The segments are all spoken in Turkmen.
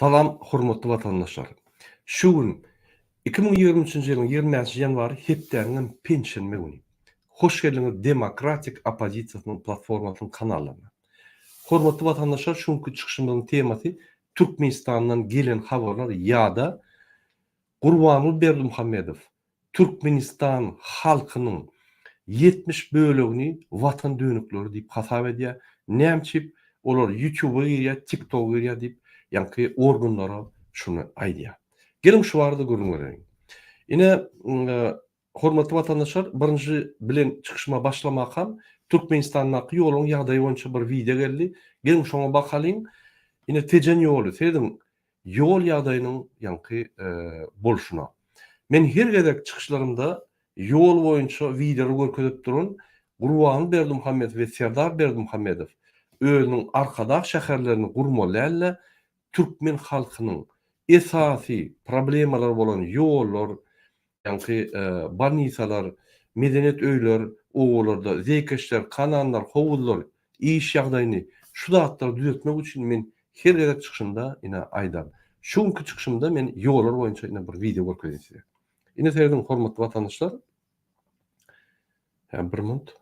Salam hormatly watandaşlar. Şu gün 2023-nji ýylyň 25-nji ýanwary hepdäniň penşenbe güni. Hoş geldiňiz Demokratik oppozisiýasynyň platformasynyň kanallaryna. Hormatly watandaşlar şu günki çykyşymyzyň temasy Türkmenistandan gelen habarlar ýa-da Gurbanguly Berdimuhamedow Türkmenistan halkynyň 70 bölegini watan dönükleri diýip hasap edýär. Näme üçin olar YouTube-a girýär, TikTok-a girýär diýip, ýaňky organlara şuny aýdýar. Geliň şu barada gürrüň bereýin. Ine, hormatly watandaşlar, birinji bilen çykyşyma başlamakam Türkmenistandaky ýoluň ýagdaýy boýunça bir wideo geldi. Geliň şoňa bakalyň. Ine Tejen ýoly, serediň, ýol ýagdaýynyň ýaňky bolşuna. Men her gezek çykyşlarymda ýol boýunça wideolar görkezip duran Gurbanguly Berdimuhamedow we Serdar Berdimuhamedow özüniň Arkadag şäherlerini gurmaly däl-de, türkmen halkynyň esasy problemalary bolan ýollar, Ýaňky bolnisalar, medeniýet öýler, obalarda zeýkeşler, kanallar, howuzlar, iş ýagdaýyny şu zatlary düzetmek üçin men her gezek çykyşymda ine aýdan. Şu günki çykyşymda men ýollar boýunça ine bir wideo görkezeýin size. Ine serediň hormatly watandaşlar. Hä bir minut.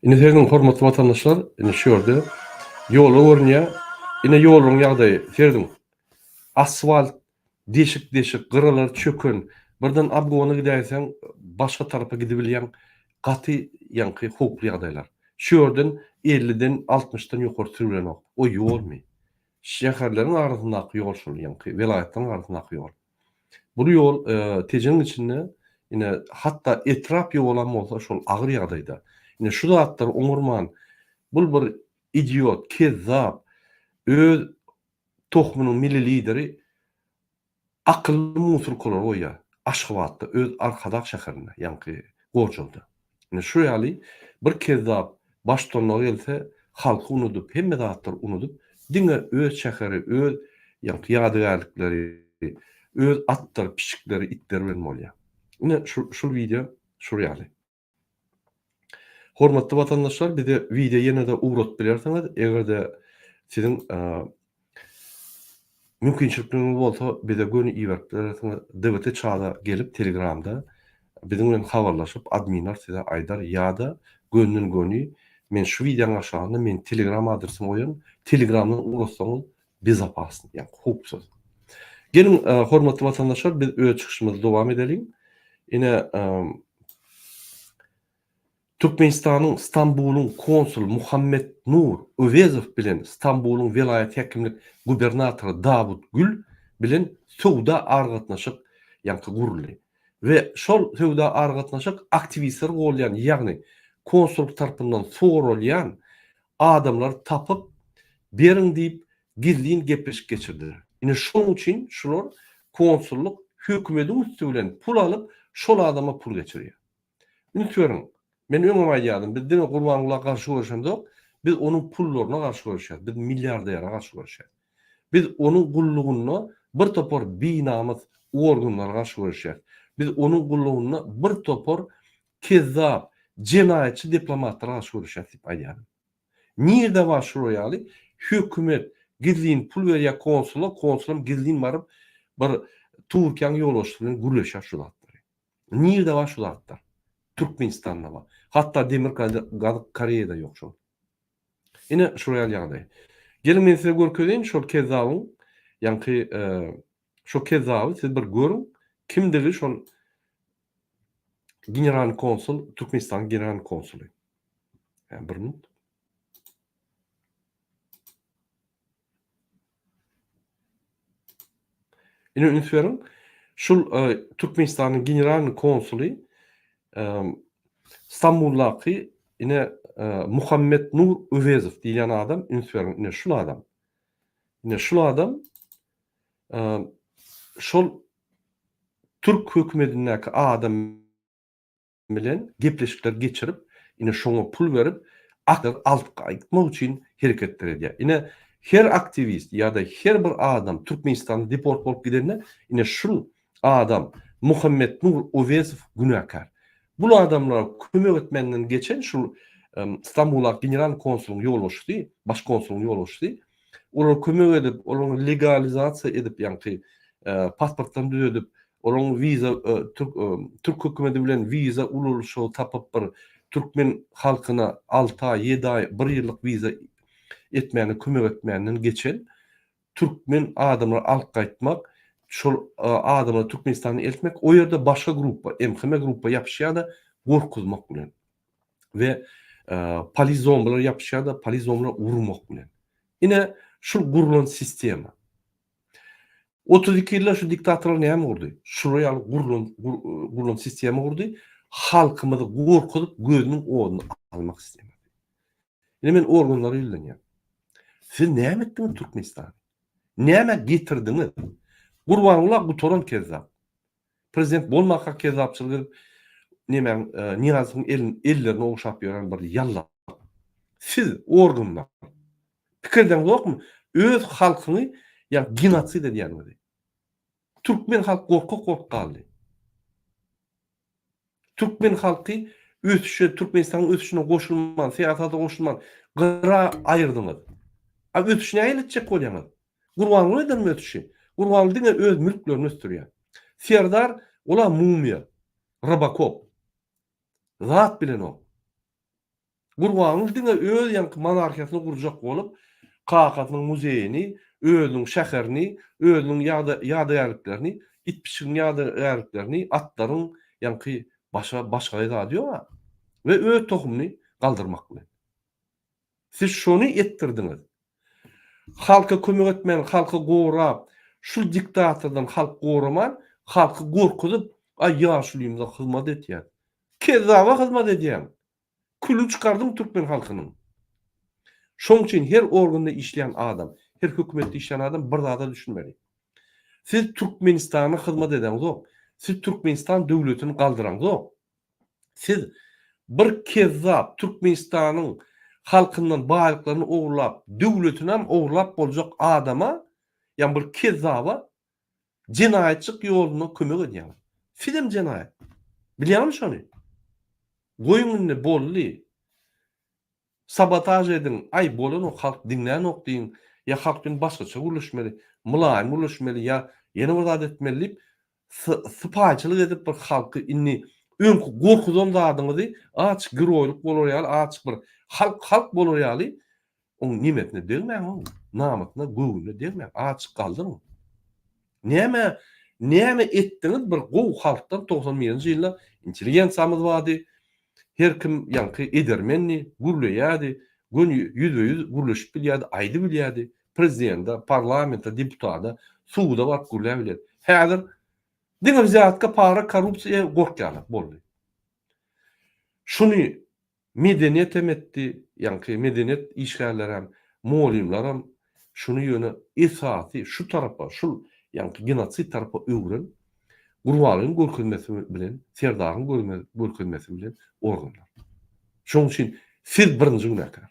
Indi serediň hormatly watandaşlar, indi şu ýerde ýola görünýär. Ine ýoluň ýagdaýy, serediň. Asfalt deşik-deşik, gyralar çöken. Birden obgona gidäýseň, başga tarapa gidibilýäň. Gaty ýaňky howply ýagdaýlar. Şu ýerden 50-den, 60-dan ýokary sürülenok. O ýolmy? Şäherleriň arasyndaky ýol şol ýaňky, welaýatlaryň arasyndaky ýol. Bu ýol Tejeniň içinde ine hatda etrap ýolam bolsa şol agyr ýagdaýda. Ine şu zatlary oňarman bul bir idiot, kezzap, öz tohumynyň milli lideri akylly musurkalary goýýar Aşgabatda öz Arkadag şäherinde ýaňky Gorjowda. Ine şu ýaly bir kezzap baştutanlyga gelse halky unudyp hemme zatlary unudyp diňe öz şäheri öz ýaňky ýadygärlikleri öz atlary pişikleri itleri bilen bolýar. Ine şu şul wideo şul ýaly. Hormatly watandaşlar bize wideo ýene-de ugradyp bilersiňiz eger-de siziň mümkinçilikleriňiz bolsa bize göni iberip bilersiňiz DWT çada gelip telegramda biziň bilen habarlaşyp adminler size aýdar ýa-da gönden göni men şu wideonyň aşagynda men telegram adresimi goýaryn telegramdan ugratsaňyz bezopasny ýagny howpsuz. Geliň hormatly watandaşlar biz öz çykyşymyzy dowam edeliň. Ine Türkmenistanyň Stambulyň konsuly Muhammet Nur Öwezow bilen Stambulyň welaýat häkimlik gubernatory Dawut Gül bilen söwda aragatnaşyk ýaňky guruldy. We şol söwda aragatnaşyk aktiwistler golýan ýagny konsullyk tarpyndan soralýan adamlary tapyp beriň diýip gizlin gepleşik geçirdiler. Ine şonuň üçin şular konsullyk hökümediň üsti bilen pul alyp şol adama pul geçirýär. Üns beriň, men öňem aýdýardym biz diňe Gurbangula garşy göreşemzok, biz onuň pullaryna garşy göreşýäris, biz milliardere garşy göreşýäris. Biz onuň gullugynda bir topar binamys organlara garşy göreşýäris. Biz onuň gullugynda bir topar kezzap, jenaýatçy diplomatlara garşy göreşýäris diýip aýdýardym. Nirde bar şular ýaly hökümet gizlin pul berýär konsula, konsulam gizlin baryp bir. Türkiýäň ýolbaşçysy bilen gürleşýär şu zatlary. Nirde bar şu zatlar? Türkmenistanda bar. Hatda Demirgazyk Koreýada ýok şol. Ine şol ýaly ýagdaý. Geliň men size görkezeýin şol kezzabyň ýaňky şo kezzaby siz bir görüň kimdigi şol generalnyý konsul Türkmenistanyň generalnyý konsuly. Bir minut. Ine üns beriň. Şul Türkmenistanyň generalnyý konsuly Stambuldaky ine Muhammet Nur Öwezow diýilýän adam üns beriň ine şul adam. Ine şul adam şol türk hökümetindäki adam bilen gepleşikler geçirip, ine şoňa pul berip, alyp gaýtmak üçin hereketler edýär. Ine her aktiwist ýa-da her bir adam Türkmenistanda deport bolup gidende, ine şul adam Muhammetnur Owezow günäkär. Bul adamlara kömek etmenden geçen şul Stambuldaky general konsulyň ýolbaşçysy, baş konsulyň ýolbaşçysy olara kömek edip, olaryň legalizasiýa edip, ýaňky pasportlaryny düzedip, Olaryň wiza türk türk hökümeti bilen wiza ulylyşygy tapyp bir türkmen halkyna alty aý, ýedi aý, bir ýyllyk wiza etmäne kömek etmänden geçen türkmen adamlary alyp gaýtmak, şol adamlary Türkmenistana eltmek, o ýerde başga gruppa, MHM gruppa ýapyşýar-da gorkuzmak bilen we polizombalar ýapyşýar-da polizombalar urmak bilen. Ine şul gurlan sistema. 32 ýylda şu diktatorlar näme gurdy? Şular ýaly gurlan gurlan sistema gurdy. Halkymyzy gorkuzyp gözüniň oduny almak sistemasy. Ine men organlara ýüzlenýän. Siz näme etdiňiz Türkmenistany? Näme getirdiňiz? Gurbanguly gutaran kezzap. Prezident bolmaka kezzapçylyk edip nemäň Nyýazowyň ellerini ogşap ýören bir ýallak. Siz organlar Pikir edeňzokmy? Öz halkyňy ýa genosid edýäniňizi. Türkmen halk gorkak bolup galdy. Türkmen halky ösüşe, Türkmenistanyň ösüşine goşulman, syýasata goşulman gyra aýyrdyňyz. A ösüşi nähili etjek bolýaňyz? Gurbanguly edermi ösüşi? Gurbanguly diňe öz mülklerini ösdürýär. Serdar ola mumyýa, robokop. Zat bilenok. Gurbanguly diňe öz ýaňky monarhiýasyny gurjak bolup, kakasynyň muzeýini, özüniň şäherini, özüniň ýadygärliklerini, it-pişigiň ýadygärliklerini, atlaryň ýaňky başga başga zady ýog-a. We öz tohumyny galdyrmak bilen. Siz şony etdirdiňiz. Halka kömek etmän, halky gorap, şul diktatordan halk goraman, halky gorkuzyp, aý ýaşulymyza hyzmat etýär. Kezzaba hyzmat edýäň. Külüni çykardyň türkmen halkynyň. Şoň üçin her organda işleýän adam, her hökümetde işleýän adam bir zada düşünmeli. Siz Türkmenistana hyzmat edeňzok. Siz Türkmenistan döwletini galdyraňzok. Siz bir kezzap Türkmenistanyň halkyndan baýlyklaryny ogurlap, döwletinem ogurlap boljak adama, ýa bir kezzaba Jenaýatçyk ýoluna kömek edýäňiz. Sizem jenaýat. Bilýäňmi şony? Goýuň indi boldy. Sabotaž ediň, aý bolanok halk diňlänok diýiň, ýa halk bilen başgaça gürleşmeli, mylaýym gürleşmeli ýa ýene bir zat etmeli diýip sypaýyçylyk edip bir halky indi öňki gorkuzan zadyňyzy azajyk geroýlyk bolar ýaly azajyk bir halk halk bolar ýaly Oň nemesine degmäň oň namysyna göwnüne degmäň azjyk galdyryň. Näme näme etdiňiz bir gowy halkdan 91-nji ýylda intelligensiýamyz bardy. Her kim ýaňky edermendi, gürleýärdi, göni ýüzbe-ýüz gürleşip bilýärdi, aýdybilýärdi. Prezidente, parlamente, deputada, suda baryp gürläbilýärdi. Häzir diňe wzýatka, para, korrupsiýa gorkýarlar, boldy. Şuny Medeniýet hem etdi, ýaňky medeniýet işgärlerem, mugallymlaram şuny ýöne esasy şu tarapa, şul ýaňky genosid tarapa öwren Gurbanlyň görkezmesi bilen, Serdaryň görkezmesi bilen organlar. Şonuň üçin siz birinji günäkär.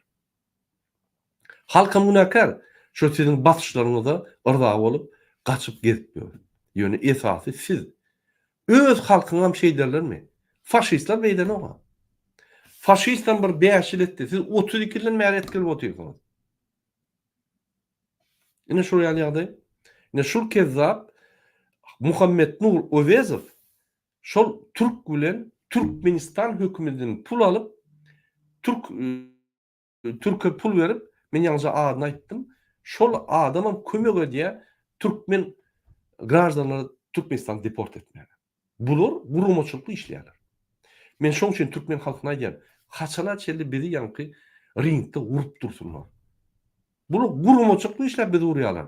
Halkam günäkär, şo siziň basyşlaryňyza yrza bolup, gaçyp gezip ýör. Ýöne esasy siz. Öz halkyňam şeýderlermi? Faşistler beýdenok-a. Faşistem bir bäş ýyl etdi, siz 32 ýyldan bäri et gelip otyrsyňyz. Ine şol ýaly ýagdaý. Ine şul kezzap. Muhammetnur Owezow şol türk bilen Türkmenistan hökümetinden pul alyp türk türke pul berip men ýaňyja adyny aýtdym şol adamam kömek edýär türkmen graždanlary Türkmenistana deport etmäge. Bular guramaçylykly işleýärler. Men şoň üçin türkmen halkyna aýdýan, haçana çenli bizi ýaňky ringde urup dursunlar. Bular guramaçylykly işläp bizi urýarlar.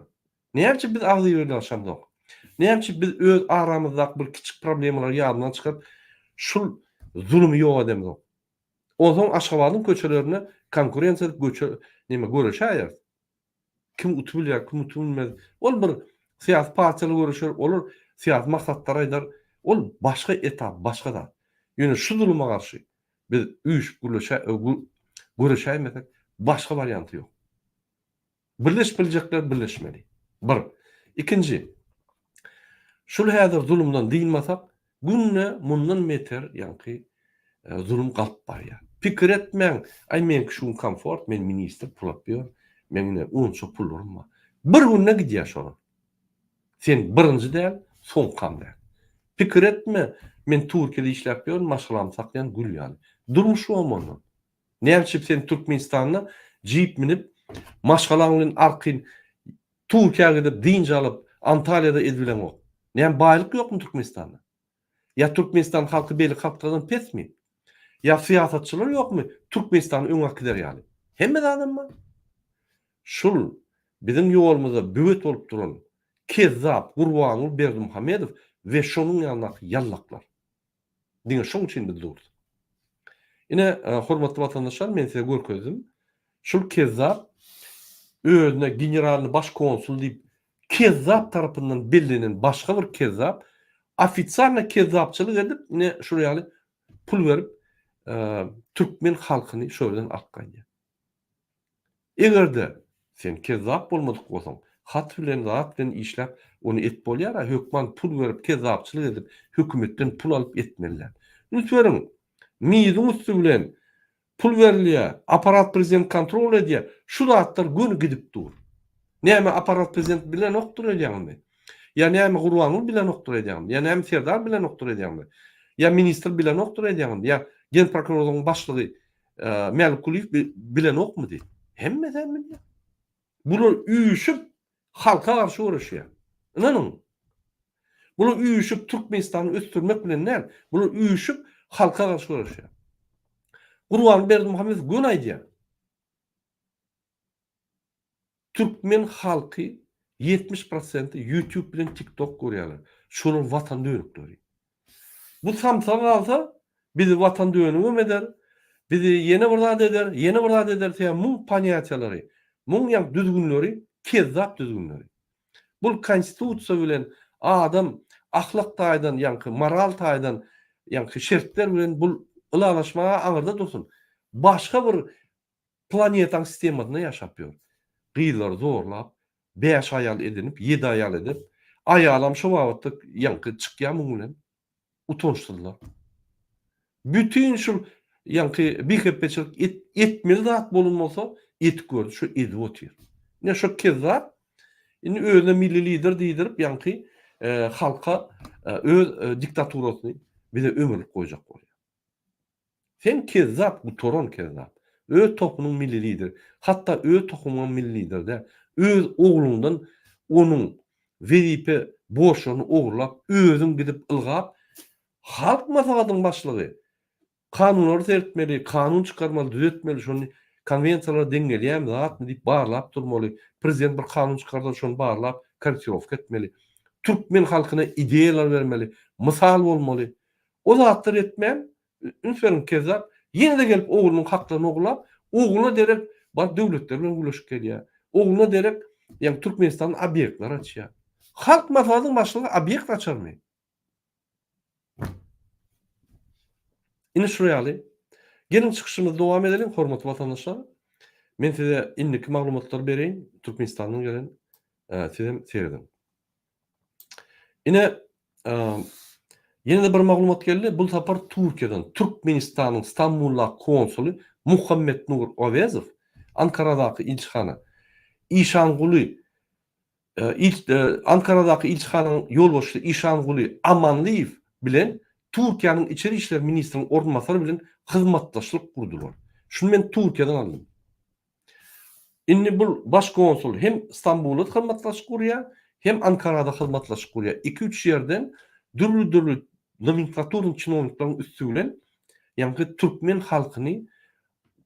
Näme üçin biz agzybirleşemzok? Näme üçin biz öz aramyzdaky bir kiçik problemalary ýadyndan çykaryp, şul zulumy ýok edemzok? Onsoň Aşgabadyň köçelerinde konkurensiýa edip göçe neme göreşäýeris. Kim utup bilýär, kim utup bilmez. Ol bir syýasy partiýalar göreşer, olar syýasy maksatlar aýdar. Ol başga etap, başga zat. Ýöne şu zuluma garşy biz üýşüp gürleşä göreşäýmesek başga warianty ýok. Birleşip biljekler birleşmeli. Bir. Ikinji. Şul häzir zulumdan dynmasak, günde mundan beter ýaňky zulum galyp barýar. Pikir etmäň, aý meňki şu gün komfort, men ministr pul alyp ýör, meň ine onça pullarym bar. Bir günde gidýär şolar. Sen birinji däl, soňkam däl. Pikir etme, men Türkiýede işläp ýörün, maşgalamy saklaýan gül ýaly. Durmuş ýok ondan. Näme üçin sen Türkmenistanda jip münüp, maşgalaň bilen arkaýyn Türkiýä gidip dynç alyp, Antalýada edibileňok? Näme baýlyk ýokmy Türkmenistanda? Ýa Türkmenistan halky beýleki halklardan pesmi? Ýa syýasatçylar ýokmy Türkmenistany öňe äkider ýaly? Hemme zadam bar. Şul biziň ýolumyzda böwet bolup duran kezzap Gurbanguly Berdimuhamedow we şonuň ýanyndaky ýallaklar. Diňe şoň üçin biz durus. Ine, hormatly watandaşlar, men size görkezdim. Şul kezzap özüne generalny baş konsul diýip kezzap tarapyndan bellenen başga bir kezzap ofitsialno kezzapçylyk edip, ine şul ýaly pul berip, türkmen halkyny şo ýerden alyp gaýdýar. Eger-de sen kezzap bolmadyk bolsaň, hat bilen, zat bilen işläp, ony et bolýar-a, hökman pul berip, kezzapçylyk edip, hökümetden pul alyp etmeli däl. Üns beriň, MID-iň üsti bilen pul berilýär, apparat prezident kontrol edýär, şu zatlar göni gidip dur. Näme apparat prezident bilenokdyr öýdýäňizmi? Ýa näme Gurbanguly bilenokdyr öýdýäňizmi? Ýa näme Serdar bilenokdyr öýdýäňizmi? Ýa ministr bilenokdyr öýdýäňizmi? Ýa genprokurorlygyň başlygy Mälikgulyýew bilenokmydy? Hemmesem bilýär. Bular üýşüp halka garşy göreşýär. Ynanyň. Bular üýşüp Türkmenistany ösdürmek bilen däl, bular üýşüp halka garşy göreşýär. Gurbanguly Berdimuhamedow göni aýdýar. Türkmen halky 70 prosenti YouTube bilen TikTok görýärler. Şolar watan dönükleri. Bu samsyga galsa bizi watan dönügem eder, bizi ýene bir zat eder, ýene bir zat eder sebäbi muň ponýatiýalary, muň ýa düzgünleri kezzap düzgünleri. Bul konstitusiýa bilen adam ahlak taýdan ýaňky moral taýdan ýaňky şertler bilen bul ylalaşmaga aňyrda dursun. Başga bir Planetaň sistemasynda ýaşap ýör. Gyzlary zorlap, bäş aýal edinip, ýedi aýal edip, aýalam şo babatda ýaňky çykýar muň bilen. Utançsyzlar. Bütin şul ýaňky bihepbeçilik et, etmeli zat bolan bolsa, etip gördi, şo edip otyr. Ine şo kezzap indi özüne milli lider diýdirip, ýaňky halka öz diktaturasyny bize ömürlik goýjak bolýar. Sen kezzap gutaran kezzap. Öz tohunyň milli lideri. Hatda öz tohumyňam milli lideri däl. Öz ogluňdan onuň wezipe borçlaryny ogurlap özüň gidip ylgap Halk maslahatynyň başlygy kanunlary seretmeli, kanun çykarmaly, düzetmeli, şony konwensiýalara deň gelýärmi, zatmy diýip barlap durmaly. Prezident bir kanun çykarsa şony barlap korrektirowka etmeli. Türkmen halkyna ideýalar bermeli, mysal bolmaly. O zatlary etmän, üns beriň kezzap, ýene-de gelip oglunyň haklaryny ogurlap, ogluna derek baryp döwletler bilen gürleşip gelýär. Ogluna derek, ýagny Türkmenistanda obýektler açýar. Halk maslahatynyň başlygy obýekt açarmy? Ine şular ýaly. Geliň çykyşymyzy dowam edeliň, hormatly watandaşlar. Men size indiki maglumatlary bereýin, Türkmenistandan gelen, sizem serediň. Ine, ýene-de bir maglumat geldi. Bu sapar Türkiýeden Türkmenistanyň Stambuldaky konsuly Muhammetnur Owezow Ankaradaky ilçihana Işanguly. Ankaradaky ilçihananyň ýolbaşçysy Işanguly Amanlyýew bilen Türkiýäniň içeri işler ministriniň orunbasary bilen hyzmatdaşlyk gurdular. Şuny men Türkiýeden aldym. Indi bu baş konsul hem Stambulda hyzmatdaşlyk gurýar, hem Ankarada hyzmatdaşlyk gurýar. Iki-üç ýerden dürli-dürli nomenklaturnyý çinownikleriň üsti bilen ýaňky türkmen halkyny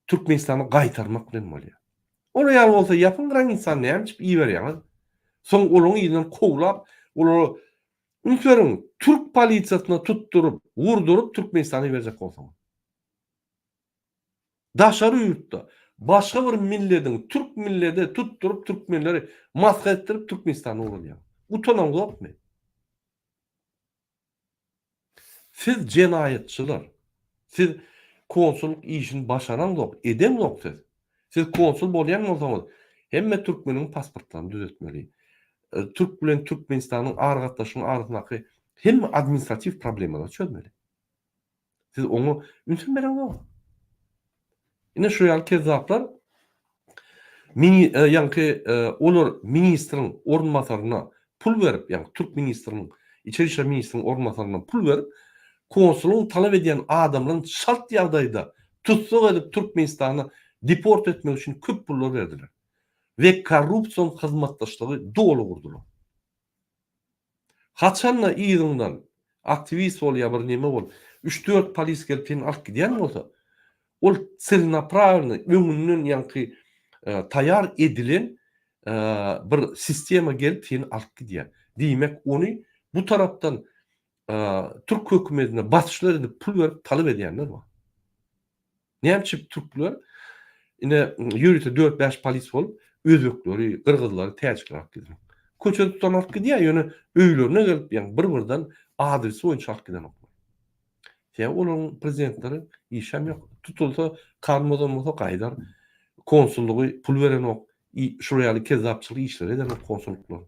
Türkmenistana gaýtarmak bilen bolýar. Olar ýaly bolsa ýapyň granisany näme üçin iberýäňiz? Soň olaryň yzyndan kowlap, olara üns beriň, türk polisiýasyna tutduryp, wurduryp Türkmenistana iberjek bolsaňyz. Daşary ýurtda başga bir millediň, türk millede tutduryp türkmenleri maska etdirip Türkmenistana ugradýaňyz. Utanaňzokmy? Siz jenaýatçylar. Siz konsullyk işini başaraňzok, edeňzok siz. Siz konsul bolýan bolsaňyz, hemme türkmeniň pasportlaryny düzetmeli. Türk bilen Türkmenistanyň aragatnaşygynyň arasyndaky hemme administratiw problemalary çözmeli. Siz oňa ünsem bereňzok. Ine şu ýaly kezzaplar mini e, ýaňky e, olar ministriň orunbasaryna pul berip, ýagny türk ministriniň, içeri işler ministriniň orunbasaryna pul berip, konsulyň talap edýän adamlaryny çalt ýagdaýda tussag edip Türkmenistana deport etmek üçin köp pullar berdiler. We korrupsion hyzmatdaşlygy doly gurdular. Haçanda yzyňdan aktiwist bol ýa bir neme bol, üç-dört polis gelip seni alyp gidýän bolsa, ol celnapravlnyý, öňünden ýaňky taýar edilen bir sistema gelip seni alyp gidýär. Diýmek, ony bu tarapdan türk hökümetine basyşlar edip pul berip talap edýänler bar. Näme üçin türkler ine ýörite dört-bäş polis bolup özbekleri, gyrgyzlary, täjikleri alyp gidenok. Köçede tutan alyp gidýär, ýöne öýlerine gelip, ýagny bir-birden adresi boýunça alyp gidenoklar. Sebäbi olaryň prezidentleri işem ýok. Tutulsa, kanun bozan bolsa gaýdar. Konsullygy pul berenok. Şular ýaly kezzapçylyk işleri edenok konsullyklar.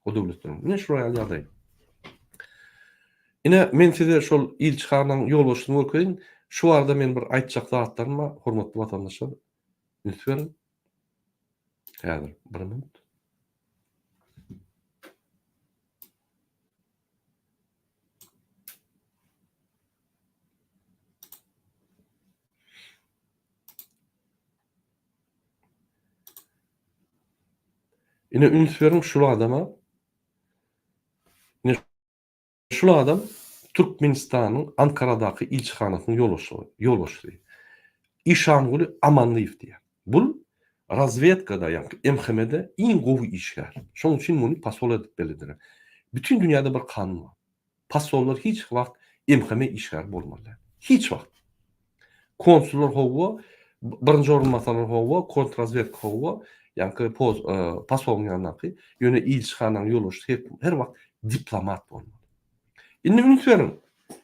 O döwletleriň. Ine şular ýaly ýagdaý. Ine men size şol ilçihananyň ýolbaşçysyny görkezeýin. Şu barada men bir aýtjak zatlarym bar, hormatly watandaşlar. Üns beriň. Häzir bir minut. Ine üns beriň şul adama. Ine şul adam Türkmenistanyň Ankaradaky ilçihanasynyň ýolbaşçysy, ýolbaşçysy. Işanguly Amanlyýew diýýär. Bul razwedkada, ýagny MHM-de iň gowy işgär. Şonuň üçin muny posol edip bellediler. Bütin dünýäde bir kanun bar. Posollar hiç wagt MHM işgäri bolmaly däl. Hiç wagt. Konsullar howwa, birinji orunbasarlar howwa, kontrrazwedka howwa, ýaňky poz, posolyň ýanyndaky, ýöne ilçihananyň ýolbaşçysy her, her wagt diplomat bolmaly. Indi üns beriň.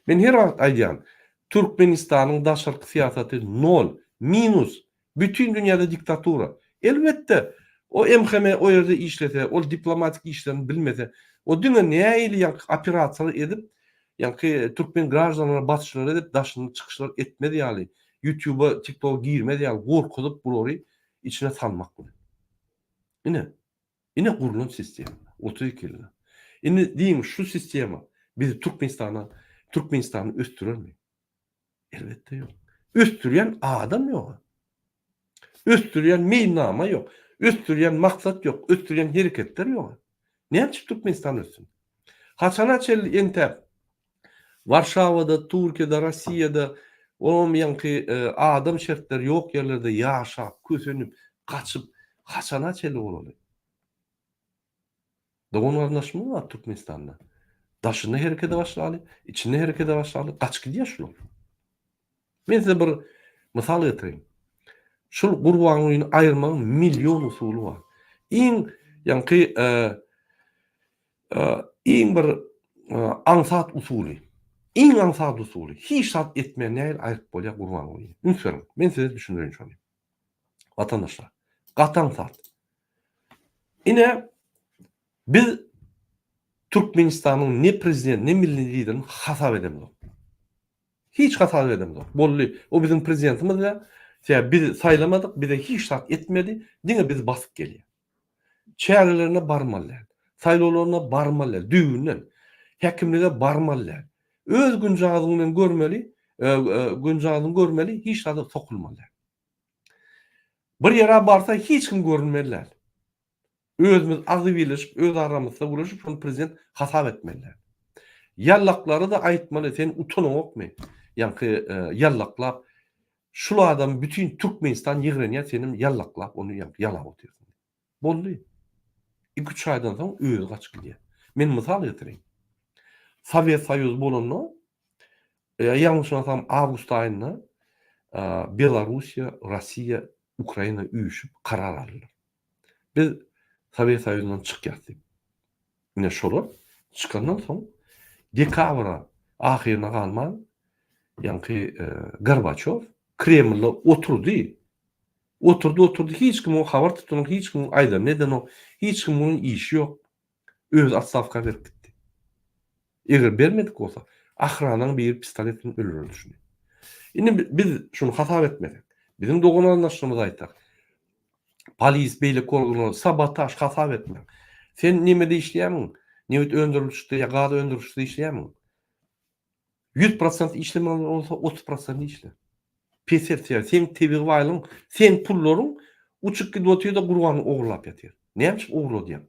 Men her wagt aýdýan, Türkmenistanyň daşarky syýasaty nol, minus, Bütin dünýäde diktatura. Elbetde, o MHM o ýerde işlese, ol diplomatik işlerini bilmese, o diňe nähili ýaňky operasiýalar edip, ýaňky türkmen graždanlaryna basyşlar edip, daşynda çykyşlar etmez ýaly, ýutýuba, tiktoga girmez ýaly gorkuzyp bulary içine salmak bilen. Ine, ine gurlan sistema 32 ýylda. Indi diýiň şu sistema bizi Türkmenistana, Türkmenistany ösdürermi? Elbetde ýok. Ösdürýän adam ýok. Ösdürýän meýilnama ýok. Ösdürýän maksat ýok. Ösdürýän hereketler ýok. Näme üçin Türkmenistan össün? Haçana çenli entäp Warşawada, Türkiýede, Rossiýada oňam ýaňky e, adam şertleri ýok ýerlerde ýaşap, kösenip, gaçyp, haçana çenli bolaly? Dogan garyndaşymyz bar Türkmenistanda. Daşynda herekede başlaly, içinde herekede başlaly, gaçyp gidýär şular. Men size bir mysal getireýin. Şul Gurbangulyny aýyrmagyň million usuly bar. Iň ýaňky e, e, iň bir e, aňsat usuly. Iň aňsat usuly. Hiç zat etmän nähili aýryp bolýar Gurbangulyny. Üns beriň. Men size düşündireýin şony. Watandaşlar, gaty aňsat. Ine, biz Türkmenistanyň ne prezident, ne milli liderini hasap edemzok. Hiç hasap edemzok. Boldy, o biziň prezidentimiz däl. Sebäbi biz saýlamadyk, bize hiç zat etmedi, diňe bizi basyp gelýär. Çärelerine barmaly däl. Saýlawlaryna barmaly däl. Düýbünden. Häkimlige barmaly däl. Öz günjagazyň bilen görmeli, günjagazyny görmeli, hiç zada sokulmaly däl. Bir ýere barsa hiç kim görünmeli däl. Özümiz agzybirleşip, öz aramyzda gürleşip, şony prezident hasap etmeli däl. Ýallaklary-da aýtmaly, sen utanaňokmy? Ýaňky ýallaklap, şul adamy bütin Türkmenistan ýigrenýär, senem ýallaklap ony ýaňky ýalap otyrsyň. Boldy. Iki-üç aýdan soň özi gaçyp gidýär. Men mysal getireýin. Sowet Soýuzy bolanda, ýalňyşmasam awgust aýynda Belarussiýa, Russiýa, Ukraina üýşüp karar aldylar. Biz Sowet Soýuzyndan çykýas diýip. Ine şolar çykandan soň dekabra ahyryna galman ýaňky Gorbaçew Kremlde oturdy. Oturdy oturdy hiç kim oňa habar tutanok hiç kimiň aýdanyny edenok hiç kimiň onuň işi ýok. Özi otstawka berip gitdi. Eger bermedik bolsa ahranaň biri pistolet bilen öldürerdi şuny. Indi biz şuny hasap etmesek, biziň dogan-garyndaşlarymyz aýtsak, polis beýleki organlar sabotaž hasap etmäň. Sen nemede işleýärmiň? Nebit öndürilişde ýa gaz öndürilişde işleýärmiň? 100% işlemeli bolsa 30% işle. Peselt sebäbi seň tebigy baýlygyň, seň pullaryň uçup gidip otyr-da gurbany ogurlap ýatyr. Näme üçin ogurladýaň?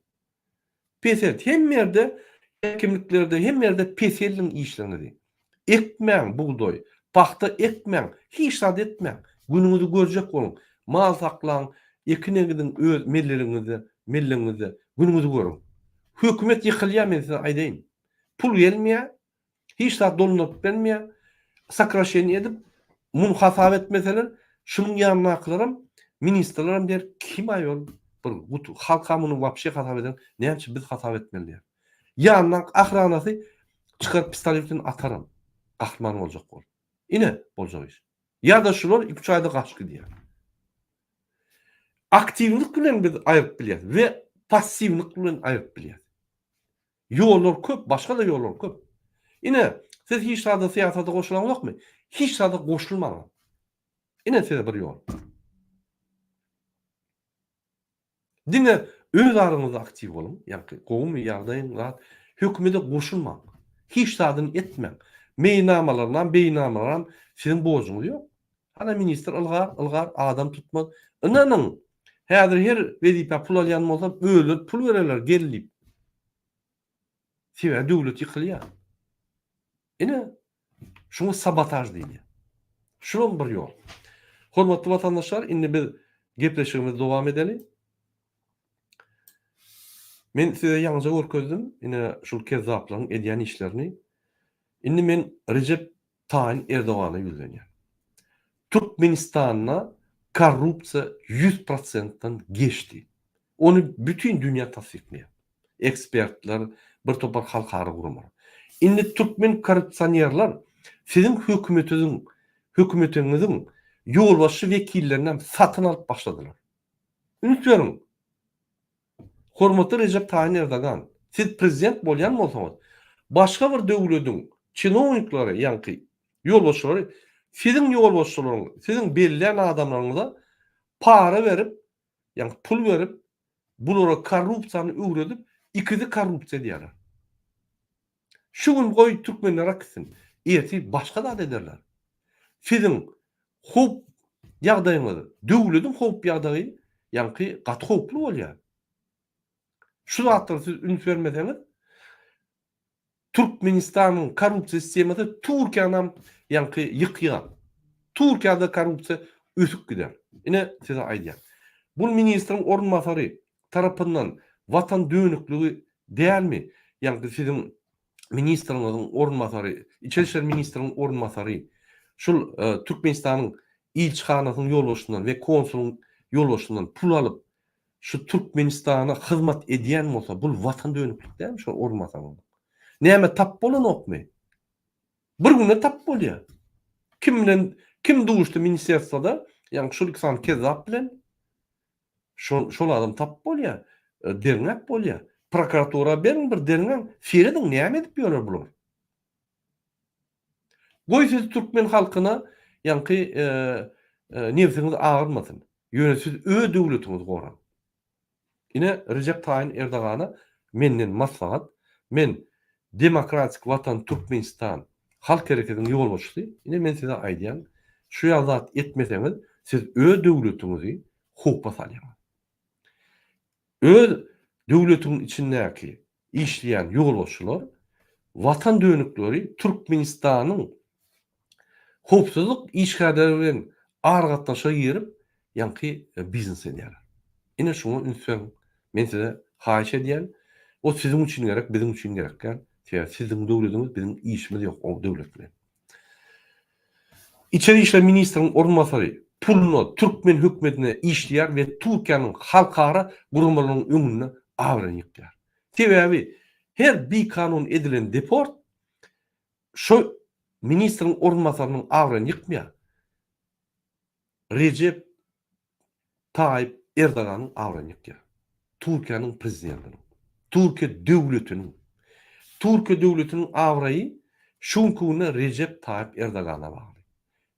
Peselt. Hemme ýerde häkimliklerde hemme ýerde peseldiň işleriňizi. Ekmäň bugdaý, pagta ekmäň, hiç zat etmäň. Günüňizi görjek boluň. Mal saklaň, ekin egiň öz melleligiňizde, mellegiňizde günüňizi görüň. Hökümet ýykylýar men size aýdaýyn. Pul gelmeýär, Hiç zat dolduryp bermeýär. Sokraşeniýe edip, muny hasap etmeseler, şunuň ýanyndakylaram, ministrlerem diýer, kim aý ol? Bir guty, halka muny wapşe hasap eden, näme üçin biz hasap etmeli diýer. Ýanyndaky ahranasy çykaryp pistolet bilen ataram. Gahryman boljak bolup. Ine, boljak iş. Ýa-da şular iki-üç aýda gaçyp gidýär. Aktiwlik bilen biz aýryp bilýäris we passiwlik bilen aýryp bilýäris. Ýollar köp, başga-da ýollar köp. Ine, siz hiç zada syýasata goşulaňzokmy? Hiç zada goşulmaň. Ine size bir ýol. Diňe öz araňyzda aktiw boluň, ýaňky gowumy ýagdaýyň zat, hökümede goşulmaň. Hiç zadyny etmäň. Meýilnamalarynam, beýilnamalaram siziň borjuňyz ýok. Hana ministr ylgar, ylgar, adam tutmaz. Ynanyň, häzir her wezipä pul alýan bolsa, özleri pul bererler, gel diýip. Sebäbi döwlet ýykylýar. Ine, şuňa sabotaž diýilýär. Şulam bir ýol. Hormatly watandaşlar, indi biz gepleşigimizi dowam edeli. Men size ýaňyja görkezdim, ine şul kezzaplaryň edýän işlerini. Indi men Rejep Taýyn Erdogana ýüzlenýän. Türkmenistanda korrupsiýa ýüz prosentden geçdi. Ony bütin dünýä tassyklaýar. Ekspertler, bir topar halkara guramalar. Indi türkmen korrupsionerler siziň hökümetiziň hökümetiňiziň ýolbaşçy wekillerinem satyn alyp başladylar. Üns beriň! Hormatly Rejep Taýyn Erdogan, siz prezident bolýan bolsaňyz, başga bir döwlediň çinownikleri, ýaňky ýolbaşçylary siziň ýolbaşçylaryň, siziň bellän adamlaryňyza para berip, ýaňky pul berip, bulara korrupsiýany öwredip, ikisi korrupsiýa edýärler. Şu gün goý türkmenler akitsin, ertir başga zat ederler. Siziň howp ýagdaýyňyz, döwlediň howp ýagdaýy ýaňky gaty howply bolýar. Şu zatlara siz üns bermeseňiz, Türkmenistanyň korrupsiýa sistemasy Türkiýanam ýaňky ýykýar. Türkiýede korrupsiýa ösüp gider. Ine size aýdýan. Bul ministriň orunbasary tarapyndan watan dönükligi dälmi? Ýagny siziň ministriňiziň orunbasary, içeri işler ministriniň orunbasary şul Türkmenistanyň ilçihanasynyň ýolbaşçysyndan we konsulyň ýolbaşçysyndan pul alyp şu Türkmenistana hyzmat edýän bolsa bul watan dönüklik dälmi şol orunbasaryň? Näme tap bolanokmy? Bir günde tap bolýar. Kim bilen kim duşdy ministerstwoda, ýagny şul iki sany kezzap bilen şol şol adam tap bolýar, derňäp bolýar. Prokuratura beriň bir derňäň, serediň näme edip ýörer bular. Goý siz türkmen halkyna ýaňky nebsiňiz agyrmasyn. Ýöne siz öz döwletiňizi goraň. Ine Rejep Taýyn Erdogana menden maslahat, men Demokratik Watan Türkmenistan Halk hereketiniň ýolbaşçysy, ine men size aýdýan, şu ýaly zat etmeseňiz, siz öz döwletiňizi howpa salýaňyz. Öz döwletiň içindäki işleýän ýolbaşçylar watan dönükleri Türkmenistanyň howpsuzlyk işgärleri bilen aragatnaşyga girip, ýaňky biznes edýärler. Ine şuňa üns beriň. Men size haýyş edýän, o siziň üçin gerek, biziň üçin gerek däl. Sebäbi siziň döwletiňiz, biziň işimiz ýok o döwlet bilen. Içeri işler ministriniň orunbasary puluna türkmen hökümetine işleýär we Türkiýäniň halkara guramalarynyň öňünde abraýyny ýykýar. Sebäbi her bikanun edilen deport şo ministriň orunbasarynyň abraýyny ýykmaýar. Rejep Taýyp Erdoganyň abraýyny ýykýar. Türkiýäniň prezidentiniň. Türkiýe döwletiniň. Türkiýe döwletiniň abraýy şu günki günde Rejep Taýyp Erdogana bagly.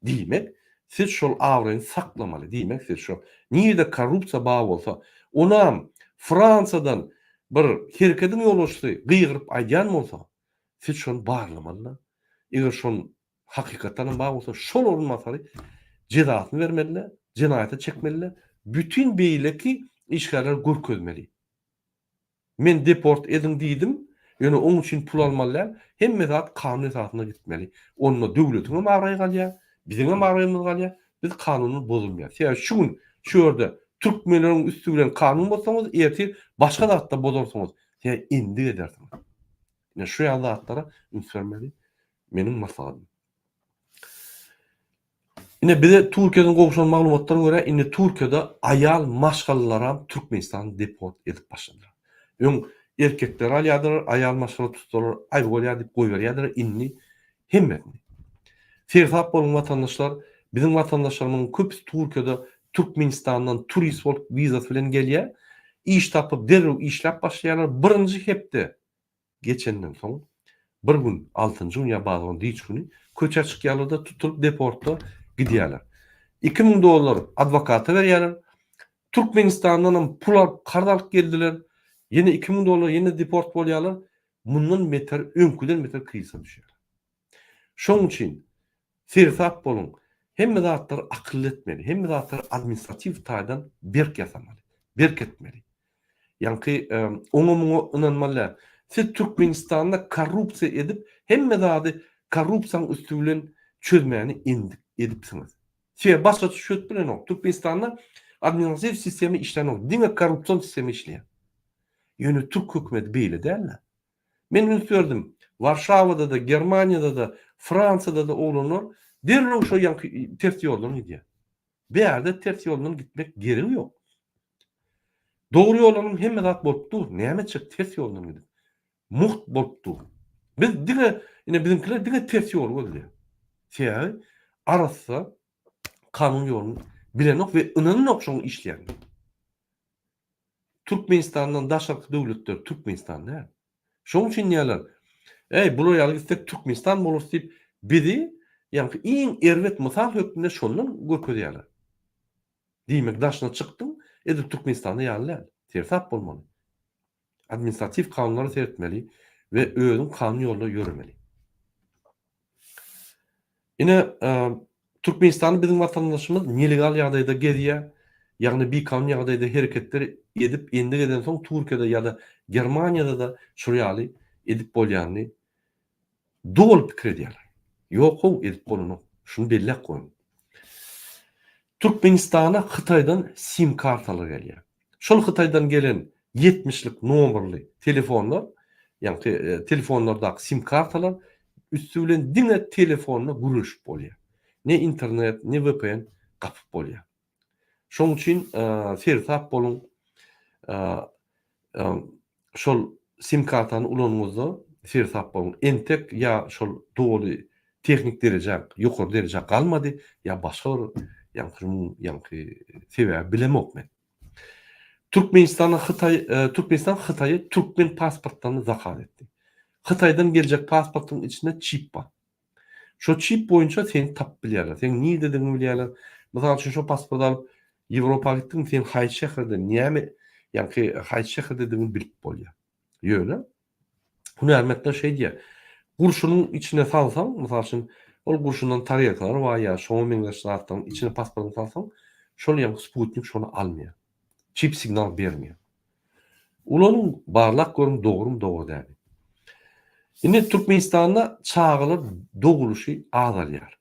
Diýmek, siz şol abraýyny saklamaly. Diýmek, siz şo nirede korrupsiýa bar bolsa, onam Fransiýadan bir herekediň ýolbaşçysy gygyryp aýdýan bolsa, siz şony barlamaly-da. Eger şony hakykatdanam bar bolsa şol orunbasary jezasyny bermeli-de, jenaýata çekmeli-de, bütin beýleki işgärlere görkezmeli. Men deport ediň diýdim, ýöne oň üçin pul almaly däl, hemme zat kanun esasynda gitmeli. Onda döwletiňem abraýy galýar, biziňem abraýymyz galýar, biz kanundan bozulmaýar. Sebäbi şu gün şu ýerde türkmenleriň üsti bilen kanun bozsaňyz, ertir başga zatda bozarsyňyz, sebäbi endik edersiňiz. Ine şu ýaly zatlara üns bermeli. Meniň maslahatym. Ine bize Türkiýeden gowşan maglumatlara görä indi Türkiýede aýal maşgalalaram Türkmenistan deport edip başladylar. Öň erkekleri alýardylar, aýal maşgala tutsalar aýby bolýar diýip goýberýärdiler, indi hemmesini. Seresap boluň watandaşlar, biziň watandaşlarymyzyň köpüsi Türkiýede Türkmenistandan turist bolup wizasy bilen gelýär. Iş tapyp derrew işläp başlaýarlar. Birinji hepde geçenden soň, bir gün, altynjy gün ýa bazar gün, dynç güni köçä çykýarlar-da, tutulyp deportda gidýärler. 2000 dollar adwokata berýärler. Türkmenistandanam pul alyp, karz alyp geldiler. Ýene 2000 dollar, ýene deport bolýarlar. Mundan beter, öňküden beter krizise düşýärler. Şonuň üçin seresap boluň. Hemme zatlary akylly etmeli. Hemme zatlary administratiw taýdan berk ýasamaly. Berk etmeli. Ýaňky oňa-muňa ynanmaly däl. Siz Türkmenistanda korrupsiýa edip, hemme zady korrupsiýanyň üsti bilen çözmäni endik edipsiňiz. Sebäbi başgaça çözüp bilenok. Türkmenistanda administratiw sistema işlänok. Diňe korrupsion sistema işleýär. Ýöne türk hökümeti beýle däl-de. Men üns berdim, Warşawada-da, Germaniýada-da, Fransiýada-da oglanlar derrew şo ýaňky ters ýoldan gidýär. Bärde ters ýoldan gitmek geregi ýok. Dogry ýoldanam hemme zat bolup dur. Näme etjek ters ýoldan gidip? Mugt bolup dur. Biz diňe, ine biziňkiler diňe ters ýoly gözleýär. Sebäbi arassa kanun ýoluny bilenok we ynananok şoň işleýänine. Türkmenistandan daşarky döwletler Türkmenistan däl. Şoň üçin diýýärler, Äý, bular ýaly gitsek Türkmenistan bolarys diýip, bizi ýaňky iň erbet mysal hökmünde şondan görkezýärler. Diýmek, daşyna çykdyň, edil Türkmenistanda ýaly däl. Seresap bolmaly. Administratiw kanunlara seretmeli we özüň kanun ýolda ýöremeli. Ine, Türkmenistanda biziň watandaşymyz nelegal ýagdaýda gezýär, ýagny bikanun ýagdaýda hereketler edip, endik edensoň Türkiýede ýa-da Germaniýada-da şol ýaly edip bolýanyny doly pikir edýärler. Ýok-how, edip bolanok. Şuny belläp goýuň. Türkmenistana Hytaýdan sim kartalar gelýär. Şol Hytaýdan gelen ýetmişlik nomerli telefonlar, ýagny telefonlardaky sim kartalar üsti bilen diňe telefonda gürleşip bolýar. Ne internet, ne VPN gapyp bolýar. Şonuň üçin seresap boluň. Şol sim kartany ulanyňyzda seresap boluň. Entek ýa şol doly tehnik derejä, ýokary derejä galmady, ýa başga bir ýaňky ýaňky sebäbi bilemok men. Türkmenistana Hytaý Türkmenistan Hytaýa türkmen pasportlaryny zakaz etdi. Hytaýdan geljek pasportyň içinde çip bar. Şo çip boýunça seni tapyp bilýärler. Seň nirdedigiňi bilýärler. Mysal üçin şo pasporty alyp Ýewropa gitdiň, sen haýsy şäherde, näme, ýaňky haýsy şäherdedigini bilip bolýar. Ýöne hünärmentler şeý diýýär, gurşunyň içine salsaň, mysal üçin, ol gurşundan tarelkalar bar ýa şoňa meňzeş zatlaryň içine pasportyňy salsaň, şol ýaňky sputnik şony almaýar. Çip signal bermeýär. Ulanyň, barlap görüň dogrumy, dogry dälmi. Indi Türkmenistanda çagalar dogulyşy azalýar.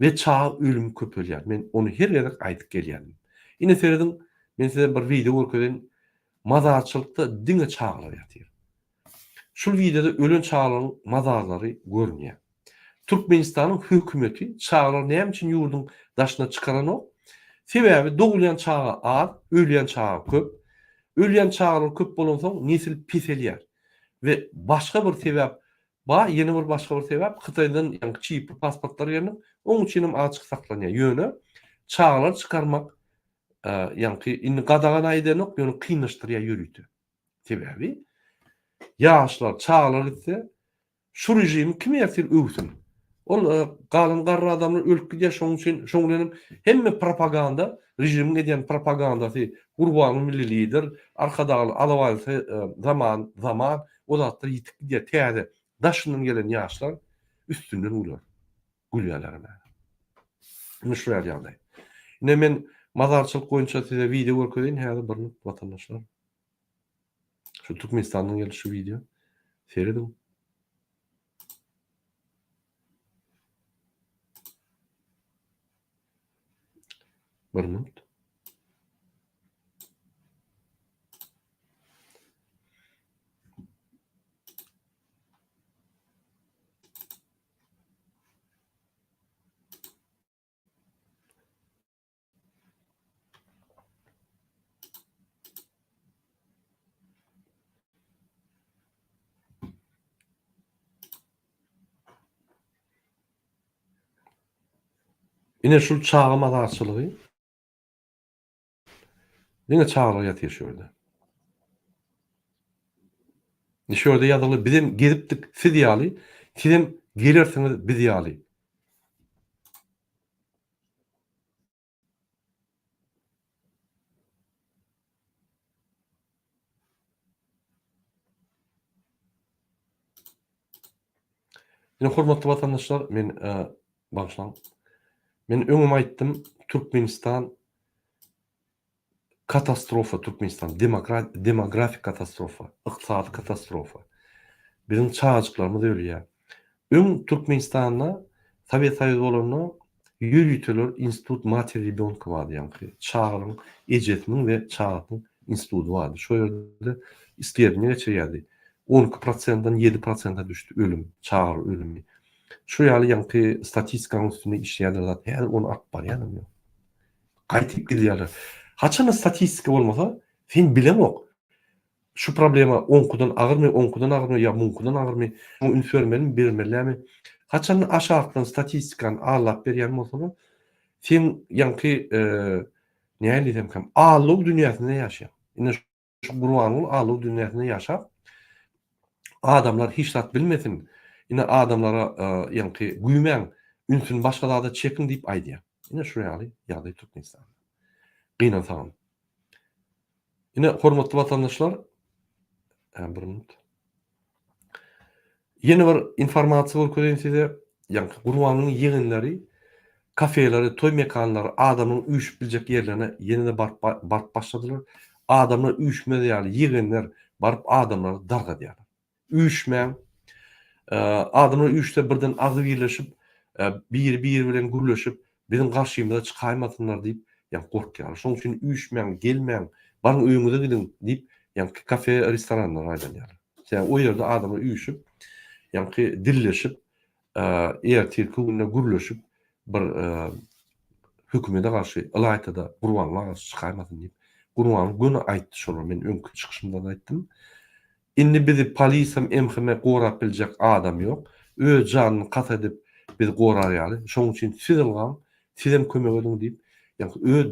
We çaga ölümi köpelýär. Men ony her gezek aýdyp gelýänim. Ine serediň, men size bir wideo görkezeýin. Mazarçylykda diňe çagalar ýatyr. Şul wideoda ölen çagalaryň mazarlary görünýär. Türkmenistanyň hökümeti çagalary näme üçin ýurduň daşyna çykaranok? Sebäbi dogulýan çaga az, ölýän çaga köp. Ölýän çagalar köp bolansoň nesil peselýär. We başga bir sebäp Bar ýene bir başga bir sebäp Hytaýdan ýaňky çipli pasportlar geldi. Oň üçinem azjyk saklanýar. Ýöne çagalary çykarmak ýaňky indi gadagan edenok ýöne kynlaşdyrýar ýörite. Sebäbi ýaşlar çagalar gitse şu režimi kim ertir öwsün? Ol galan garry adamlar ölüp gidýär şoň üçin şoň bilenem hemme propaganda režimiň edýän propagandasy Gurbanguly milli lider Arkadagly alabaýlysy zaman zaman O zatlar ýitip gidýär. Täze daşyndan gelen ýaşlar üstünden güler. Gülýärler hem. Indi şu ýaly ýagdaý. Ine men mazarçylyk boýunça size wideo görkezeýin häzir bir minut watandaşlar. Şu Türkmenistandan geldi şu wideo. Serediň. Bir minut. Ine şul çaga mazarçylygy. Diňe çagalar ýatyr şu ýerde. Şu ýerde ýazylgy bizem gezipdik siz ýaly, sizem gelersiňiz biz ýaly. Ine hormatly watandaşlar, men bagyşlaň. Men öňem aýtdym, Türkmenistan katastrofa Türkmenistan demokrat demografik katastrofa, ykdysady katastrofa. Biziň çagajyklarymyz ölýär. Öň Türkmenistanda Sowet Soýuzy bolanda ýöriteler institut materi rebýonka bardy ýaňky çagalaryň ejesiniň we çagasynyň institudy bardy. Şo ýerde isledniýe geçirýärdi. 12 prosentden 7 prosente düşdi ölüm, çagalar ölümi. Şu ýaly ýaňky statistikanyň üstünde işleýärler zat. Häzir ony alyp barýanam ýok. Gaýtyp gidýärler. Haçanda statistika bolmasa, sen bileňok. Şu problema oňkudan agyrmy, oňkudan agyrmy ýa muňkudan agyrmy, muňa üns bermelimi, bermeli dälmi? Haçanda aşakdan statistikany allap berýän bolsalar, sen ýaňky nähili diýsemkäm, allow dünýäsinde ýaşaýaň. Ine şu Gurbanguly allow dünýäsinde ýaşap, adamlar hiç zat bilmesin, ine adamlara ýaňky güýmäň, ünsüni başga zada çekiň diýip aýdýar. Ine şu ýaly ýagdaý Türkmenistanda. Gynansagam. Ine, hormatly watandaşlar, bir minut. Ýene bir informasiýa görkezeýin size. Ýaňky Gurbanyň ýegenleri kafeleri, toý mekanlary, adamyň üýşüp biljek ýerlerine ýene-de baryp baryp başladylar. Adamlar üýşmez ýaly ýegenler baryp adamlary dargadýarlar. Üýşmäň. Adamlar üýşse birden agzybirleşip, biri-biri bilen gürleşip, biziň garşymyza çykaýmasynlar diýip, ýa gorkýarlar. Şonuň üçin üýşmäň, gelmäň, baryň öýüňize gidiň diýip, ýaňky kafe, restoranlara aýlanýarlar. Sebäbi o ýerde adamlar üýşüp, ýaňky dilleşip, ertirki günde gürleşip bir hökümete garşy, ylaýta-da Gurbanguly garşy çykaýmasyn diýip, Gurbanguly göni aýtdy şolar, men öňki çykyşymda-da aýtdym. Indi bizi polisam MHM gorap biljek adam ýok. Öz janyny kast edip bizi gorar ýaly. Şoň üçin siz ylgaň, sizem kömek ediň diýip, ýagny öz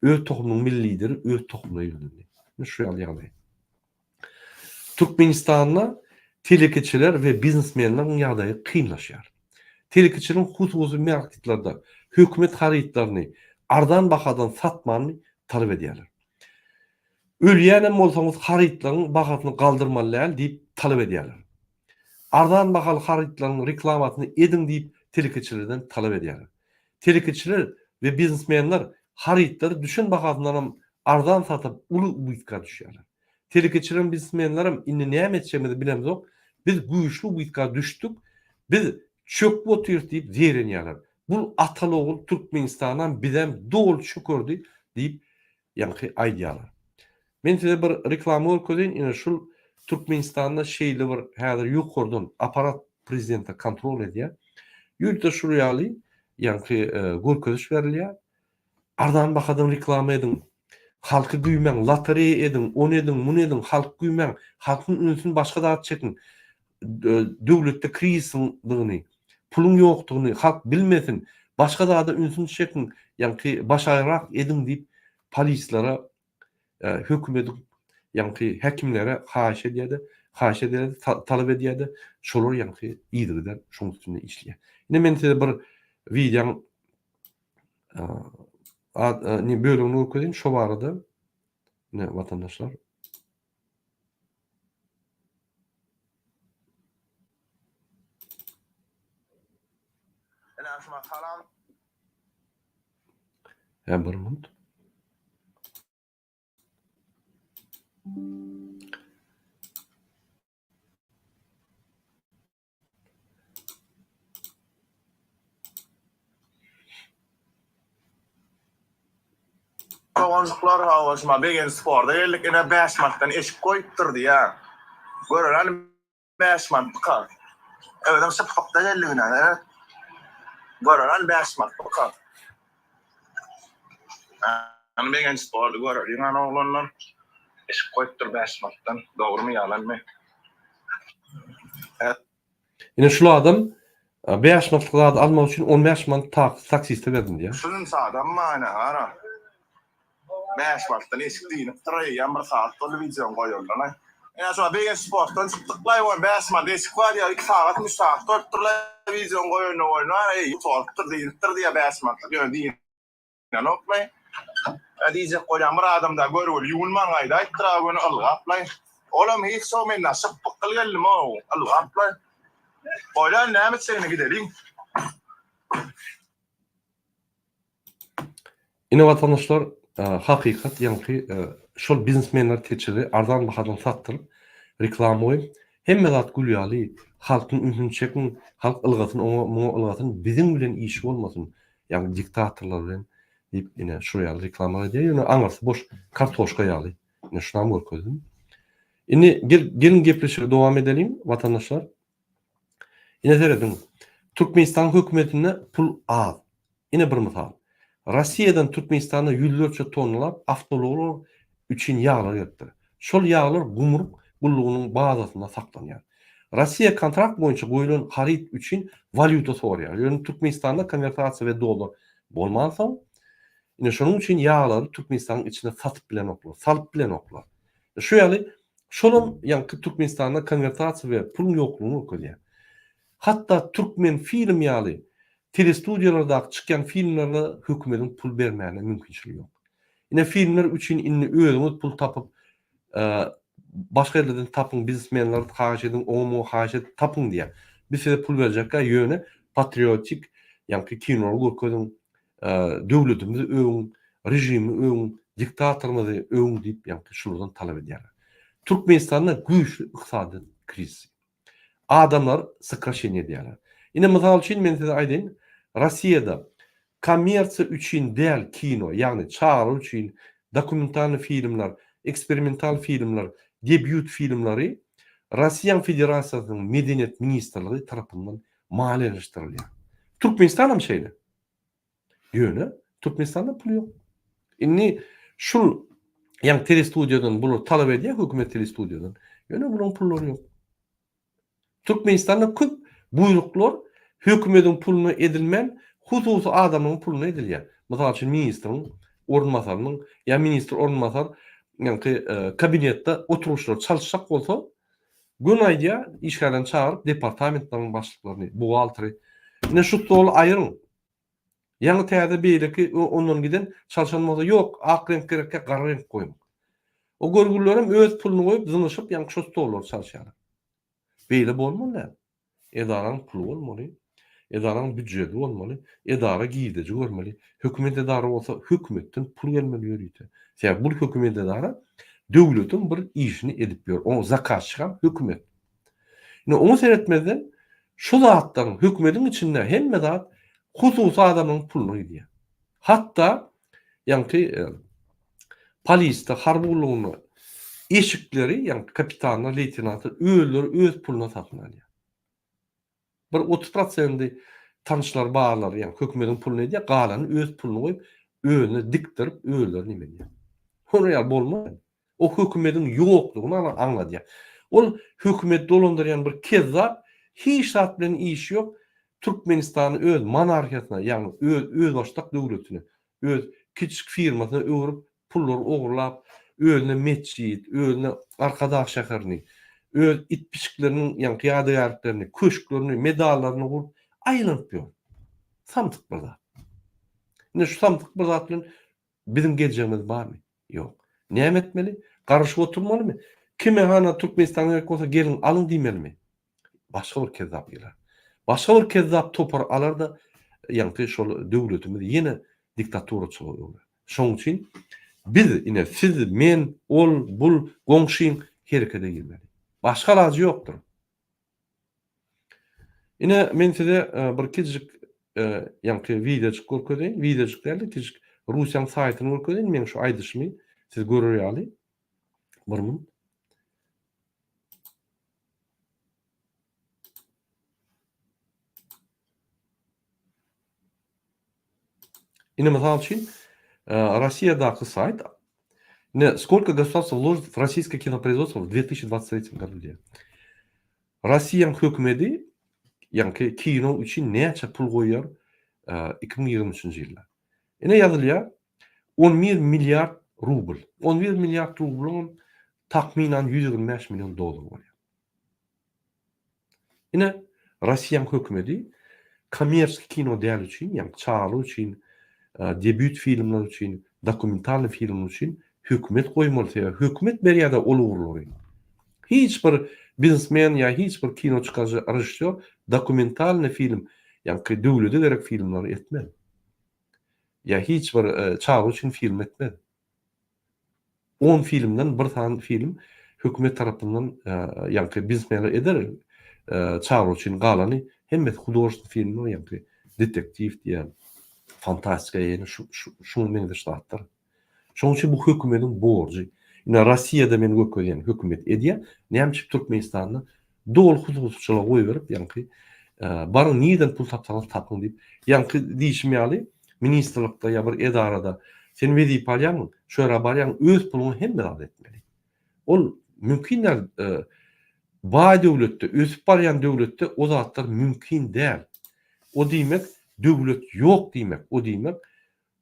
öz tohumynyň milli lideri öz tohumyna ýüzlendi. Ine şu ýaly ýagdaý. Türkmenistanda telekeçiler we biznesmenleriň ýagdaýy kynlaşýar. Telekeçileriň hususy marketlerde hökümet harytlaryny arzan bahadan satmanyny talap edýärler. Ölýänem bolsaňyz harytlaryň bahasyny galdyrmaly däl diýip talap edýärler. Arzan bahaly harytlaryň reklamasyny ediň diýip telekeçilerden talap edýärler. Telekeçiler we biznesmenler harytlary düşen bahasyndanam arzan satyp uly ubytka düşýärler. Telekeçilerem biznesmenlerem indi näme etjegimizi bilemzok, biz güýçli ubytka düşdük, biz çöküp otyrys diýip zeýrenýärler. Bul ataly-ogul Türkmenistanam bizem doly çökerdi diýip ýaňky aýdýarlar. Men size bir reklama görkezeýin, ine şul Türkmenistanda şeýle bir häzir ýokardan aparat prezidente kontrol edýär. Ýörite şul ýaly ýaňky görkeziş berilýär. Arzan bahadan reklama ediň. Halky güýmäň, lotereýa ediň, ony ediň, muny ediň, halky güýmäň, halkyň ünsüni başga zat çekiň. Döwletde krizisiňdigini, puluň ýokdugyny halk bilmesin, başga zada ünsüni çekiň, ýaňky başaýrak ediň diýip polislere, hökümediň ýaňky häkimlere haýyş edýärdi, haýyş edýärdi, talap edýärdi. Şolar ýaňky yzygider şoň üstünde işleýär. Indi men size bir wideoň ne bölegini görkezeyim şo barada. Ne watandaşlar. He bir minut. Doganjyklar hawa şuma Begenç sporda geldik ine 5 manatdan eşik goýupdyr diýýär. Göreli hany 5 manatdyka. Özem şypbykda geldik ine evet. Göreli hany 5 manatdyka. Hany Begenç spordy göreliň hany oglanlar. Eşik goýupdyr 5 manatdan. Dogrymy ýalanmy? Ine şul adam 5 manatlyk zady almak üçin 15 manat taksiste berdim diýýär. Şunuň adam mana gara. 5 manatdan eşik diýnipdir, eýýäm bir sagat boldy wideony goýandan. Ine şo Begenç sportdan çykdyklaý on 5 manat eşik bar diýýär, 2 sagat, 3 sagat bolupdyrlaý wideony goýanyna goýanyna, eý gutarypdyr diýnipdir diýýär 5 manatlyk ýöne diýen Ýanokmy? Ä diýjek bolýan bir adamda görgüli ýuwunman gaýdaýypdyr-a göni ylgap-laý. Olam hiç şo menden şypbykgyl geldim-ow, ylgap-laý. Bolýa indi näme etjegini gideliň. Ine watandaşlar hakykat ýaňky şol biznesmenler teçili arzan bahadan satdyryp reklama goýup hemme zat gül ýaly halkyň ünsüni çekiň halk ylgasyn oňa muňa ylgasyn biziň bilen işi bolmasyn Ýagny diktatorlar bilen diýip ine şul ýaly reklama edýär. Ýöne aňyrsy boş kartoşka ýaly. Ine şunam görkezdim. Indi gel, geliň gepleşigi dowam edeliň watandaşlar. Ine serediň. Türkmenistanyň hökümetinde pul az. Ine bir mysal. Rossiýadan Türkmenistana ýüzlerçe tonnalap awtoulaglar üçin ýaglar gelipdir. Şol ýaglar gümrük gullugynyň bazasynda saklanýar. Rossiýa kontrakt boýunça goýlan haryt üçin walýuta soraýar. Ýöne Türkmenistanda konwertasiýa we dollar bolmansoň, ine şonuň üçin ýaglary Türkmenistanyň içinde satyp bilenoklar, salyp bilenoklar. Şu ýaly şolam ýaňky Türkmenistanda konwertasiýa we puluň ýoklugyny görkezýär. Hatda Türkmenfilm ýaly telestudiýalardaky çykýan filmlerde hökümediň pul bermäne mümkinçiligi ýok. Ine filmler üçin indi özüňiz pul tapyp başga ýerlerden tapyň biznesmenleri haýyş ediň oňa muňa haýyş edip tapyň diýýär. Biz size pul berjekkä ýöne patriotik ýaňky kinolary görkeziň döwletimizi öwüň režimi öwüň diktatorymyzy öwüň diýip ýaňky şulardan talap edýärler. Türkmenistanda güýçli ykdysady krizis. Adamlar sokraşeniýe edýärler. Ine mysal üçin men size aýdaýyn, Rossiýada kommersiýa üçin däl kino, ýagny çagalar üçin dokumentalnyý filmler, eksperimental filmler, debýut filmleri Rossiýanyň Federasiýasynyň Medeniýet ministrligi tarapyndan maliýeleşdirilýär. Türkmenistan hem şeýle. Ýöne Türkmenistanda pul ýok. Indi şul ýaňy telestudiýadan bular talap edýär hökümet telestudiýadan. Ýöne bularyň pullary ýok. Türkmenistanda köp buýruklar hökümediň puluna edilmän, hususy adamlaryň puluna edilýär. Mysal üçin ministriň orunbasarynyň ýa ministr orunbasar ýaňky e, kabinetde oturyşlary çalyşjak bolsa, göni aýdýar, işgärlerini çagyryp departamentleriň başlyklaryny, buhgalteri, ine şu stoly aýyryň, Ýaňy täze beýleki ondan giden çalşan bolsa ýok ak reňk gerekkä gara reňk goýuň. O görgülilerem öz puluny goýup zyňyşyp ýaňky şo stollary çalyşýarlar. Beýle bolmaly däl. Edaranyň puly bolmaly, edaranyň býudjeti bolmaly, edara girdeji görmeli. Hökümet edara bolsa hökümetden pul gelmeli ýörite. Sebäbi bul hökümet edara döwletiň bir işini edip ýör. Oň zakazçygam hökümet. Indi oňa seretmezden şu zatlaryň hökümetiň içinde hemme zat hususy adamlaryň puluna gidýär. Hatda ýaňky polisde, harby gullugynda eşikleri, ýagny kapitanlar, leýtenantlar özleri öz puluna satyn alýar. Bir 30 prosendi tanyşlary barlary, ýagny hökümetiň puluna edýär, galanyny öz puluny goýup, özüne dikdirip, özleri neme edýär. Olar ýaly bolmaz. O hökümetiň ýoklugyny aňladýar. Ol hökümeti dolandyrýan bir kezzap, hiç zat bilen işi ýok, Türkmenistany öz monarhiýasyna, ýagny öz özbaşdak döwletine, öz kiçijik firmasyna öwrüp, pullary ogurlap, özüne metjit, özüne Arkadag şäherini, öz it-pişikleriniň ýaňky ýadygärliklerini, köşklerini, medallaryny gurup aýlanyp ýör. Samsyk bir zat. Indi şu samsyk bir zat bilen biziň geljegimiz barmy? Ýok. Näme etmeli? Garaşyp oturmalymy? Kime hana Türkmenistan gerek bolsa geliň alyň diýmelimi? Başga bir kezzap geler. Başga bir kezzap topar alar-da, ýaňky şol döwletimiz ýene diktaturaçylyga öwrer. Şonuň üçin biz ine siz, men, ol, bul, goňşyň herekete girmeli. Başga alajy ýokdur. Ine men size bir kiçijik ýaňky wideojyk görkezeýin. Wideojyk däl-de kiçijik Russiýanyň saýtyny görkezeýin. Meň şu aýdyşymy siz görer ýaly. Bir minut. Ine mysal üçin, Rossiýadaky saýt Ine, skolko gosudarstvo wložit w rossiýskoe kinoproizwodstwo w 2023 godu diýýär. Rossiýanyň hökümeti ýaňky kino üçin näçe pul goýýar 2023-nji ýylda. Ine ýazylýar, 11 milliard rubl. 11 milliard rublyň takmynan 125 million dollar bolýar. Ine, Rossiýanyň hökümeti kommerçeskiý kino däl üçin, ýagny çagalar üçin, debýut filmler üçin, dokumentalnyý filmler üçin hökümet goýmaly, sebäbi hökümet berýär-de ol ugurlary. Hiç bir biznesmen ýa hiç bir kino çykaryjy režissýor dokumentalnyý film, ýagny döwlete gerek filmleri etmez. Ýa hiç bir çaga üçin film etmez. On filmden bir sany film hökümet tarapyndan ýaňky biznesmenler eder çaglar üçin galany hemmesi hudožestwnyý filmler ýaňky detektiw diýen fantastika ýene şu şuňa meňzeş zatlar. Şonuň üçin bu hökümediň borjy. Ine Rossiýada men görkezýän hökümet edýär. Näme üçin Türkmenistanda Doly hususyçylyga goýberip, ýaňky baryň nirden pul tapsaňyz tapyň diýip, ýaňky diýşim ýaly ministrlikde ýa bir edarada sen wezipe alýaň, şu ýere barýaň, öz puluňa hemme zat etmeli. Ol mümkin däl, baý döwletde, ösüp barýan döwletde o zatlar mümkin däl. O diýmek döwlet ýok diýmek, o diýmek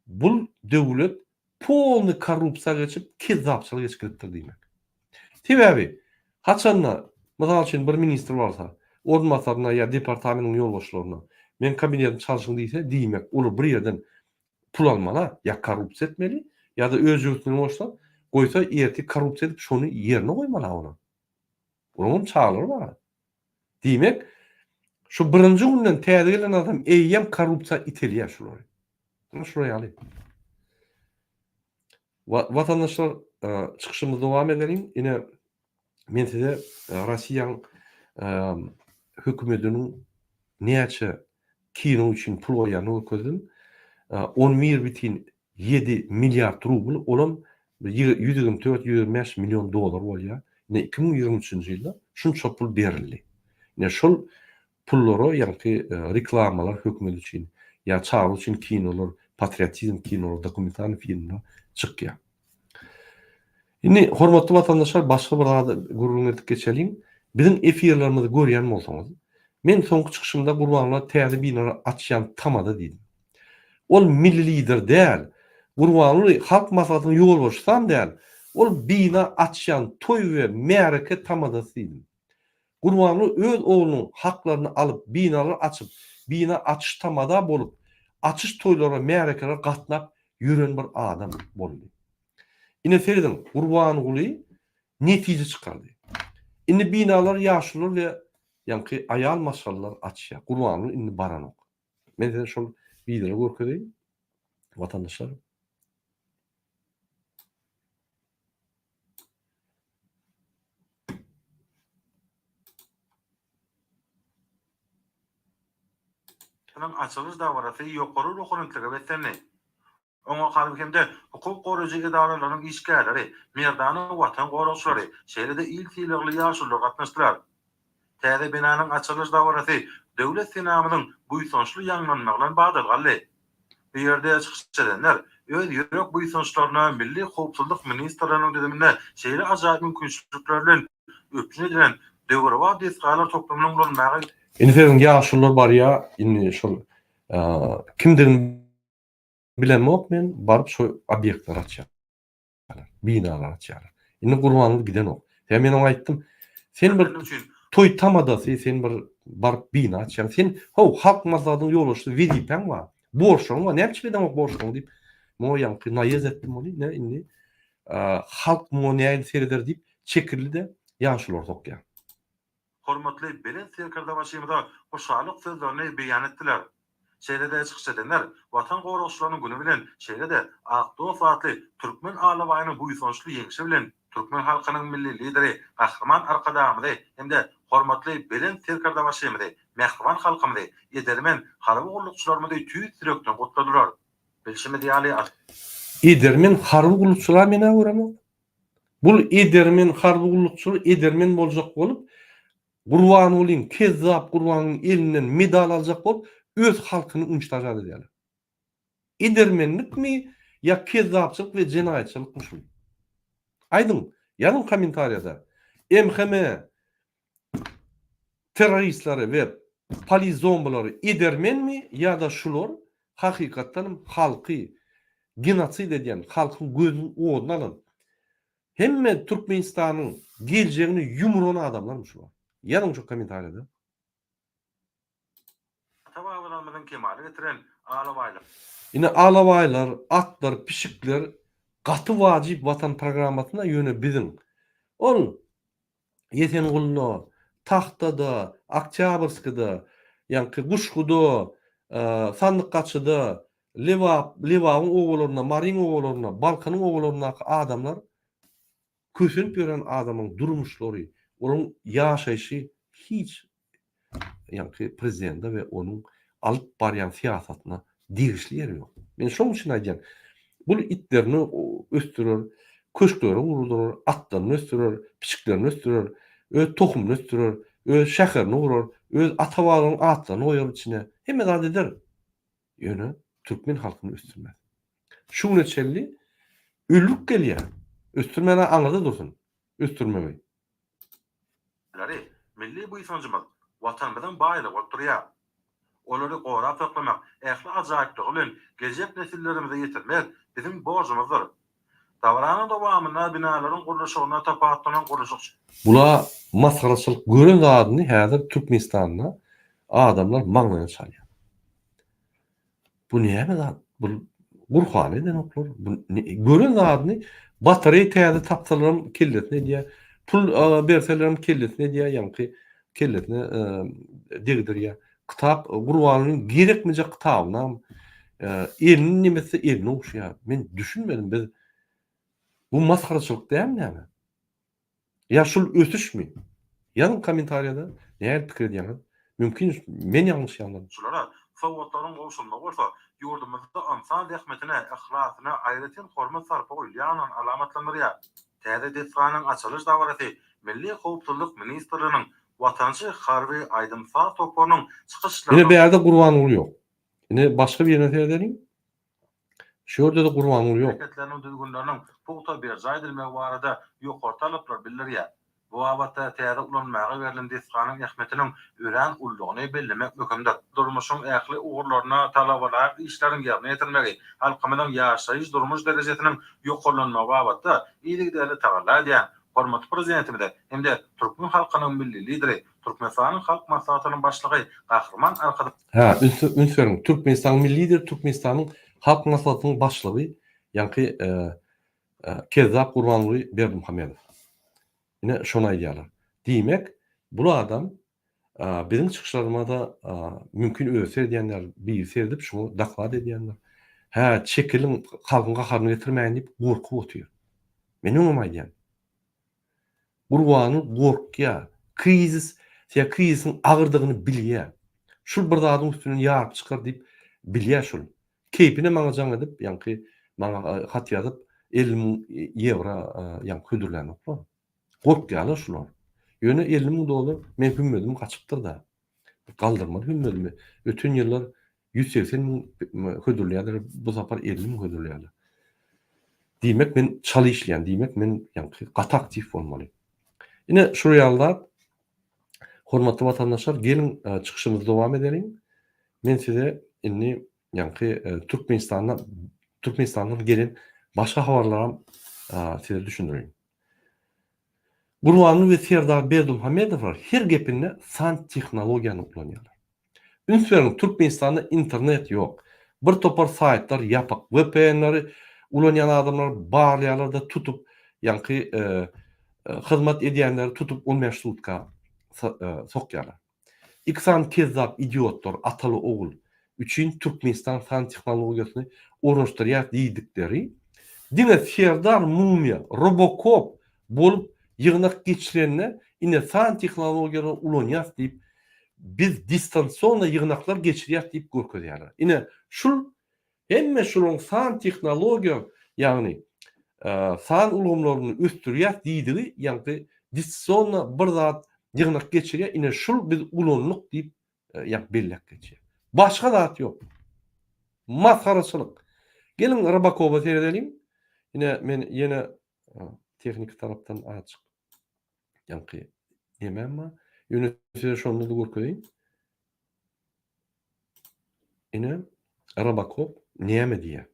bul döwlet polny korrupsiýa geçip, kezzapçylyga geçip gidipdir diýmek. Sebäbi, haçanda, mysal üçin, bir ministr barsa, orunbasaryna ýa departamentiň ýolbaşçylaryna, meň kabinetimi çalşyň diýse, diýmek, olar bir ýerden pul almaly-a, ýa korrupsiýa etmeli, ýa-da öz jübüsini goşsa, goýsa, ertir korrupsiýa edip, şony ýerine goýmaly-a onuň. Onuňam çagalary bar-a. Diýmek, şu birinji günden täze gelen adam eýýäm korrupsiýa itelýär şulary. Ine şular ýaly. Watandaşlar, çykyşymyzy dowam edeliň. Ine, men size Rossiýanyň hökümetiniň näçe kino üçin pul goýýanyny görkezdim. 11,7 milliard rubl, olam 124, 125 million dollar bolýar. Ine, 2023-nji ýylda şunça pul berildi. Ine, şol Pullara ýaňky reklamalar hökümet üçin ýa çaga üçin kinolar, patriotizm kinolar, dokumentalnyý filmler çykýar. Indi hormatly watandaşlar başga bir zady gürrüň edip geçeliň. Biziň efirlerimizi görýän bolsaňyz, men soňky çykyşymda Gurbanguly täze binalar açýan tamada diýdim. Ol milli lider däl. Gurbanguly Halk Maslahatynyň ýolbaşçysam däl. Ol bina açýan toý we märeke tamadasy diýdim. Gurbanguly öz oglunyň haklaryny alyp, binalar açyp, bina açyş tamada bolup, açyş toýlara, märekelere gatnap ýören bir adam boldy. Ine serediň, Gurbanguly netije çykardy. Indi binalar ýaşulular we ýaňky aýal maşgalalar açýar. Gurbanguly indi baranok. Men size şol wideony görkezeýin, watandaşlar. Açylyş dabarasy ýokary ruhubelentlige beslendi. Oňa harby hem-de hukuk goraýjy edaralaryň işgärleri, merdana Watan goragçylary, şeýle-de il sylagly ýaşulular gatnaşdylar. Täze binanyň açylyş dabarasy Döwlet senamyzyň buýsançly ýaňlanmagy bilen badalga aldy. Bu ýerde çykyş edenler öz ýürek buýsançlaryna Milli howpsuzlyk ministrliginiň düzüminde şeýle ajaýyp mümkinçilikler bilen üpjün edilen döwrebap desgalar toplumynyň ulanmaga Indi siziň ýaşulular barýa indi şol kimdigini bilemok men baryp şo obýektleri açýarlar binalary açýarlar indi Gurbanguly gidenok sebäbi men oňa aýtdym sen bir toý tamadasy sen bir baryp bina açýaň sen how halk maslahatynyň ýolbaşçysy wezipäň bar borçlaryň bar näme üçin edeňok borçlaryňy diýip muňa ýaňky naýez etdim ony ine indi halk muňa nähili sereder diýip çekildi-de ýaşululary sokýar. Hormatly Belent Serkerdebaşymyza hoşallyk sözlerini beýan etdiler. Şeýle-de çykyş edenler Watan goragçylarynyň güni bilen, şeýle-de Ak dost atly türkmen alabaýynyň buýsançly ýeňşi bilen türkmen halkynyň Milli Lideri Gahryman Arkadagymyzy hem-de hormatly Belent Serkerdebaşymyzy, mähriban halkymyzy, edermen harby gullukçylarymyzy tüýs ýürekden gutladylar. Bilşimiz ýaly, Edermen harby gullukçylar men-ä göremok. Bul edermen harby gullukçylar edermen boljak bolup, Gurbangulyň, kezzap Gurbangulyň elinden medal aljak bolup, öz halkyny unçtažat edýärler. Edermenlikmi ýa kezzapçylyk we jenaýatçylykmy şul? Aýdyň, ýazyň kommentariýada. MHM terroristleri we polizombalary edermenmi ýa-da şular hakykatdanam halky genosid edýän, halkyň gözüniň oduny alan, hemme Türkmenistanyň geljegini ýumuran adamlarmy şular? Ýazyň şu kommentariýada. Ata-babalarymyzyň kemala getiren alabaýlar. Ine alabaýlar, atlar, pişikler gaty wajyp watan programmasynda ýöne biziň ol Ýesengulda, Tagtada, Oktýabrskida, ýaňky Guşguda, Sandykgaçyda, Lebap, Lebabyň obalarynda, Maryň obalarynda, Balkanyň obalaryndaky adamlar kösenip ýören adamyň durmuşlary, olaryň ýaşaýşy hiç ýaňky prezidente we onuň alyp barýan syýasatyna degişli ýeri ýok. Men şoň üçin aýdýan, bul itlerini ösdürer, köşkleri gurdurar, atlaryny ösdürer, pişiklerini ösdürer, öz tohumyny ösdürer, öz şäherini gurar, öz ata-babalarynyň atlaryny goýar içine, hemme zat eder. Ýöne türkmen halkyny ösdürmez. Şu güne çenli öldürip gelýär. Ösdürmän-ä aňyrda dursun, ösdürmegi. Lary milli buýsanjymyz, Watanymyzyň baýlygy bolup durýar. Olary gorap saklamak, ähli ajaýyplygy bilen geljek nesillerimize ýetirmek biziň borjumyzdyr. Dabaranyň dowamynda binalaryň gurluşygynda tapawutlanan gurluşykçy. Bula masgaraçylyk gören zadyny häzir Türkmenistanda adamlar maňlaýyna çalýar. Bu näme zat? Bu Gurhany edenoklar. Bu gören zadyny batareý täze tapsalaram kellesine edýär. Pul berselerem kellesine edýär, ýaňky kellesine degdirýär. Kitap Gurbanyň gerekmejek kitabynam elini nemetse elini ogşaýar. Men düşünmedim biz bu masgaraçylyk dälmi näme? Ýa şul ösüşmi? Ýazyň kommentariýada nähili pikir edýäňiz? Mümkin men ýalňyşýandyryn. Şulara sowgatlaryň gowşurylmagy bolsa ýurdumyzda ynsan zähmetine, yhlasyna aýratyn hormat-sarpa goýulýandygyny alamatlandyrýar. Täze desganyň açylyş dabarasy Milli howpsuzlyk ministrliginiň Watançy harby aýdym-saz toparynyň çykyşlaryna Ine bärde Gurbanguly ýok. Ine başga birine seredeliň. Şu ýerde-de Gurbanguly ýok. Hereketleriniň düzgünleriniň pugta berjaý edilmegi barada ýokary talaplar bildirýär. Bu babatda täze ulanmaga berlen desganyň ähmiýetiniň örän uludygyny bellemek möhümdir. Durmuşyň ähli ugurlarynda talabalaýyk işleriň ýerine ýetirilmegi, halkymyzyň ýaşaýyş-durmuş derejesiniň ýokarlanmagy babatda yzygiderli tagalla edýän hormatly Prezidentimize hem-de türkmen halkynyň Milli Lideri, Türkmenistanyň Halk Maslahatynyň Başlygy Gahryman Arkadag. Hä, üns üns beriň, Türkmenistanyň Milli Lideri Türkmenistanyň Halk Maslahatynyň Başlygy, ýaňky. Kezzap Gurbanguly Berdimuhamedow. Ine şony aýdýarlar. Diýmek, bul adam biziň çykyşlarymyza mümkin özi seredýändir, biri seredip şuňa doklad edýändir. Hä, çekiliň, halkyň gaharyny getirmäýin diýip gorkup otyr. Men öňem aýdýan. Gurbangül gorkýar. Krizis, sebäbi krizisiň agyrdygyny bilýär. Şul bir zadyň üstünden ýaryp çykar diýip bilýär şul. Keýpine maňa jaň edip, ýaňky maňa hat ýazyp 50 müň ýewro ýaňky hödürlänoklar. Gorkýarlar şular. Ýöne 50 müň dollar meň hümmedim gaçypdyr-da. Galdyrmaly hümmedimi. Öten ýyllar 180 müň hödürleýärler, bu sapar 50 müň hödürleýärler. Diýmek men çal işleýän, diýmek men ýaňky gaty aktiw bolmaly. Ine şul ýaly zat. Hormatly watandaşlar, geliň çykyşymyzy dowam edeliň. Men size indi ýaňky Türkmenistanda Türkmenistandan gelen başga habarlaram size düşündireýin. Gurbanguly we Serdar Berdimuhamedowlar her gepinde san tehnologiýany ulanýarlar. Üns beriň Türkmenistanda internet ýok. Bir topar saýtlar ýapyk. VPN-leri ulanýan adamlar barlaýarlar-da tutup ýaňky hyzmat edýänleri tutup 15 sutka sokýarlar. Iki sany kezzap idiotlar ataly ogul üçin Türkmenistan san tehnologiýasyny ornaşdyrýas diýdikleri diňe Serdar mumyýa robokop bolup ýygnak geçirende ine san tehnologiýalary ulanýas diýip biz distansionna ýygnaklar geçirýäs diýip görkezýärler. Ine şul Hemme şularyň san tehnologiýa, ýagny san ulgamlaryny ösdürýäs diýdigi, ýaňky distansionna bir zat ýygnak geçirýär, ine şul biz ulandyk diýip ýaňky belläp geçýär. Başga zat ýok. Masgaraçylyk. Geliň Rybakowa seredeliň. Ine men ýene tehniki tarapdan azajyk ýaňky nemem bar. Ýöne size şonda-da görkezeýin. Ine, Robocop näme diýýär?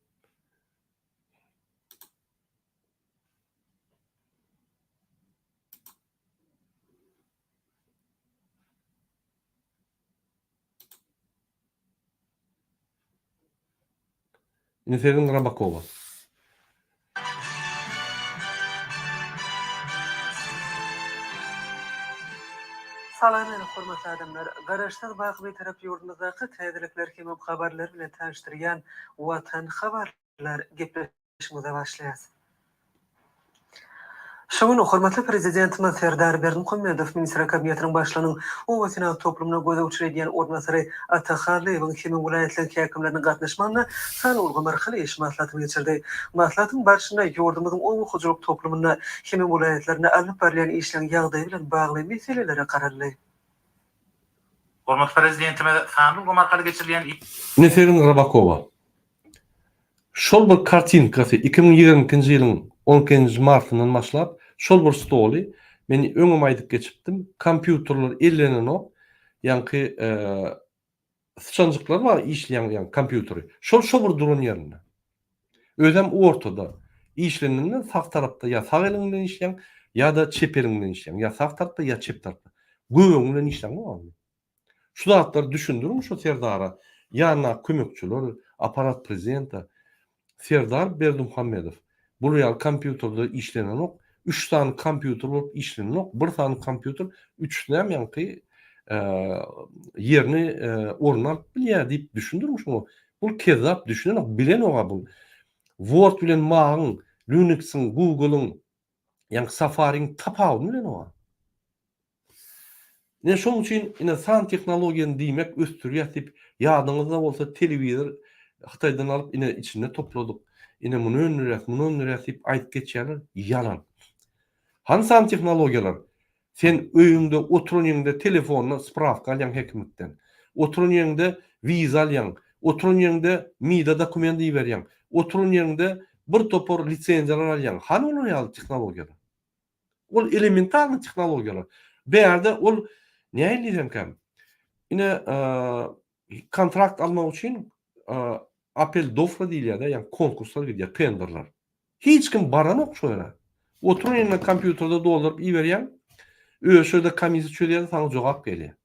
Ine sesiň Robokowa. Salam meni hormatly adamlar! Garaşsyz baky Bitarap ýurdumyzdaky täzelikler hemem habarlar bilen tanyşdyrýan Watan habarlar gepleşigimize başlaýas. Şu gün hormatly Prezidentimiz Serdar Berdimuhamedow Ministrler Kabinetiniň Başlygynyň oba senagat toplumyna gözegçilik edýän orunbasary Ata Hallyýewiň hem welaýatlaryň häkimleriniň gatnaşmagynda sanly ulgam arkaly iş maslahatyny geçirdi. Maslahatyň barşynda ýurdumyzyň oba hojalyk toplumynda hem welaýatlarynda alnyp barylýan işleriň ýagdaýy bilen bagly meselelere garaldy. Hormatly Prezidentimiz sanly ulgam arkaly geçirilýän Neseriň Rybakowa. Şol bir kartinkasy 2022-nji ýylyň on ikinji martyndan başlap şol bir stoly men öňem aýdyp geçipdim kompýuterler ellenenok ýaňky syçanjyklar bar işleýän ýaňky kompýuteri şol şo bir duran ýerinde özem ortada işlenende sag tarapda ýa sag eliň bilen işleýäň ýa-da çep eliň bilen işleýäň ýa sag tarapda ýa çep tarapda göbegiň bilen işläňok ony. Şu zatlary düşündiriň şu Serdara, ýanyndaky kömekçiler, aparat prezidenta. Serdar Berdimuhamedow, bular ýaly kompýuterde işlenenok, üç sany kompýuter bolup işlenenok, bir sany kompýuter üçüsinem ýaňky ýerini ornuny alyp bilýär diýip düşündiriň şuňa. Bul kezzap düşünenok, bilenok-a bul. Word bilen Mac-yň, Linux-yň, Google-yň, ýaňky Safari-iň tapawudyny bilenok-a. Ine şonuň üçin ine san tehnologiýany diýmek ösdürýäs diýip ýadyňyzda bolsa telewizor Hytaýdan alyp ine içinde topladyk. Ine muny öndürýäs, muny öndürýäs diýip aýdyp geçýärler. Ýalan. Hany san tehnologiýalar? Sen öýüňde oturan ýeriňde telefonda sprawka alýaň hekimlikden. Oturan ýeriňde wiza alýaň. Oturan ýeriňde MIDA dokument iberýäň. Oturan ýeriňde bir topar lisenziýalar alýaň. Hany olar ýaly tehnologiýalar? Ol elementarny tehnologiýalar. Bärde ol nähili diýsemkäm? Ine kontrakt almak üçin apel dofra diýilýär-de, ýagny konkurslar gidýär, tenderler. Hiç kim baranok şo ýere. Oturan ýeriňde kompýuterde dolduryp iberýäň, özi şo ýerde komissiýa çözýär-de saňa jogap gelýär.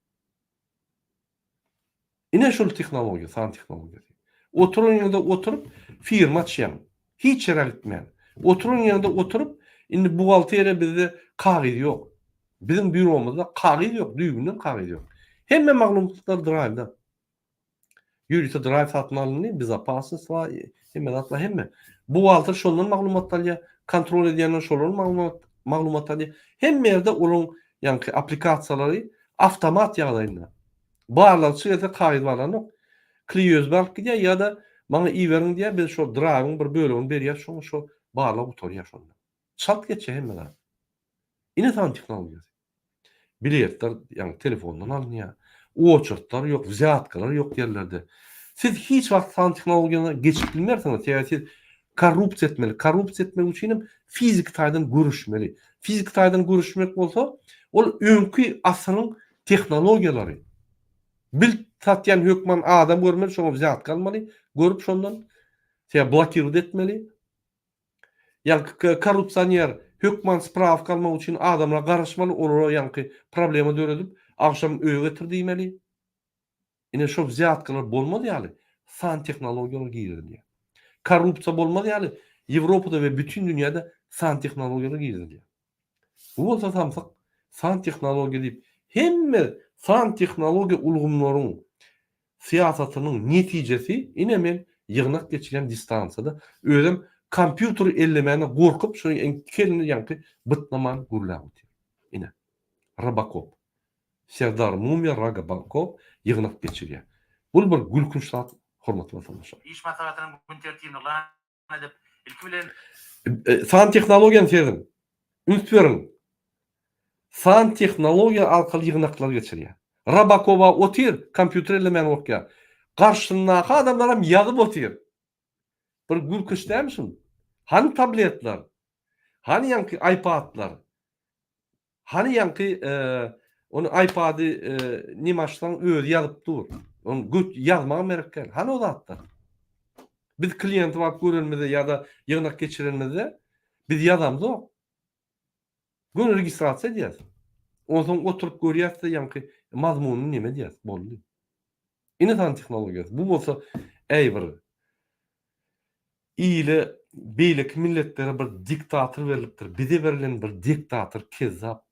Ine şol tehnologiýa, san tehnologiýasy. Oturan ýeriňde oturyp firma açýaň. Hiç ýere gitmän. Oturan ýeriňde oturyp, indi buhgalteriýa bizde kagyz ýok. Biziň býuromyzda kagyz ýok, düýbünden kagyz ýok. Hemme maglumatlar draýwda. Ýörite draýw satyn alyndy, bezopasnost bar, hemme zat bar, hemme. Buhgalter şondan maglumat alýar, kontrol edýänler şolardan maglumat maglumat alýar. Hemme ýerde olaryň ýaňky applikasiýalary awtomat ýagdaýynda. Barlagçy gelse kagyz barlanok. Kliýozby alyp gidýär ýa-da maňa iberiň diýýär, biz şol draýwyň bir bölegini berýäs şoňa şo barlag gutarýar şonda. Çalt geçýär hemme zat. Ine san tehnologiýasy. Biletler ýagny telefondan alynýar. Oçurtlar ýok, wzýatkalar ýok ýerlerde. Siz hiç wagt san tehnologiýasyna geçip bilmersiňiz, sebäbi siz korrupsiýa etmeli. Korrupsiýa etmek üçin hem fiziki taýdan görüşmeli. Fiziki taýdan görüşmek bolsa, ol öňki asyryň tehnologiýalary. Bilt satýan hökman adam görmeli, şoňa wzýatka almaly, görüp şondan, sebäbi blokirowat etmeli. Ýaňky korrupsioner hökman sprawka almak üçin adamlara garaşmaly, olara ýaňky problema döredip, agşam öýe getir diýmeli. Ine şo wzýatkalar bolmaz ýaly san tehnologiýalar girizilýär. Korrupsiýa bolmaz ýaly Ýewropada we bütin dünýäde san tehnologiýalar girizilýär. Bu bolsa samsyk san tehnologiýa diýip hemme san tehnologiýa ulgumlaryň syýasatynyň netijesi ine men ýygnak geçirýän distansiýada özem kompýuteri ellemäne gorkup şo kelini ýaňky bytnaman gürläp otyr. Ine. Robokop. Serdar Mumyýa Ragabakop ýygnak geçirýär. Bul bir gülkünç zat hormatly watandaşlar. Iş maslahatynyň gün tertibini yglan edip, ilki bilen, San tehnologiýany serediň. Üns beriň. San tehnologiýa arkaly ýygnaklar geçirýär. Rabakowa otyr, kompýuter ellemän gorkýar. Garşysyndaky adamlaram ýazyp otyr. Bir gülkünç dälmi şul? Hany tabletler? Hany ýaňky iPadlar? Hany ýaňky ony iPady neme açsaň özi ýazyp dur. Ony göt ýazmagam gerek däl. Hany o zatlar? Biz kliýenti baryp görenimizde ýa-da ýygnak geçirenimizde biz ýazamzok. Göni registrasiýa edýäs. Onsoň oturyp görýäs-de ýaňky mazmunyny neme edýäs. Boldy. Ine san tehnologiýasy. Bu bolsa äý bir ile beýleki milletlere bir diktator berlipdir. Bize berlen bir diktator kezzap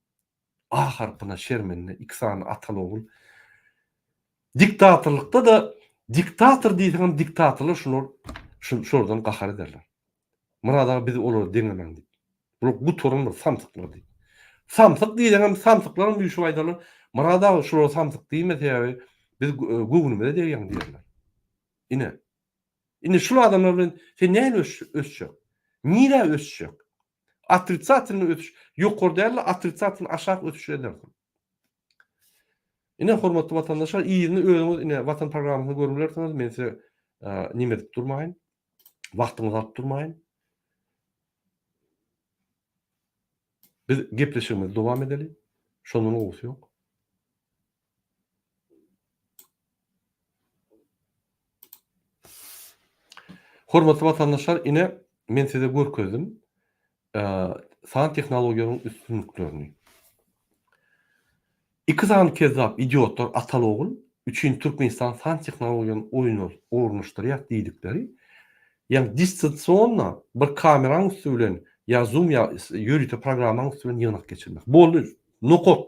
A harpyna şermende iki sany ataly ogul. Diktatorlykda-da diktator diýseňem diktatorlar şular şulardan gahar ederler. Myrat aga bizi olara deňemäň diýip. Bular gutaran bir samsyklar diýip. Samsyk diýseňem samsyklaram üýşüp aýdarlar, Myrat aga şulara samsyk diýme sebäbi biz göwnümize degýäň diýerler. Ine. Indi şul adamlar bilen sen nähili ösjek? Nirä ösjek? Otritsatelnyý ösüş ýokary däl-de otritsatelnyý aşak ösüş edersiň. Ine hormatly watandaşlar yzyny özüňiz ine watan programmasyny görüp bilersiňiz men size neme edip durmaýyn. Wagtyňyzy alyp durmaýyn. Biz gepleşigimizi dowam edeli. Şondan gowusy ýok. Hormatly watandaşlar, ine men size görkezdim san tehnologiýalaryň üstünliklerini. Iki sany kezzap idiotlar ataly-ogul üçin Türkmenistan san tehnologiýany oýuna ornaşdyrýas diýdikleri, ýagny distansionna bir kameraň üsti bilen ýa zoom ýa ýörite programmaň üsti bilen ýygnak geçirmek. Boldy. Nokat.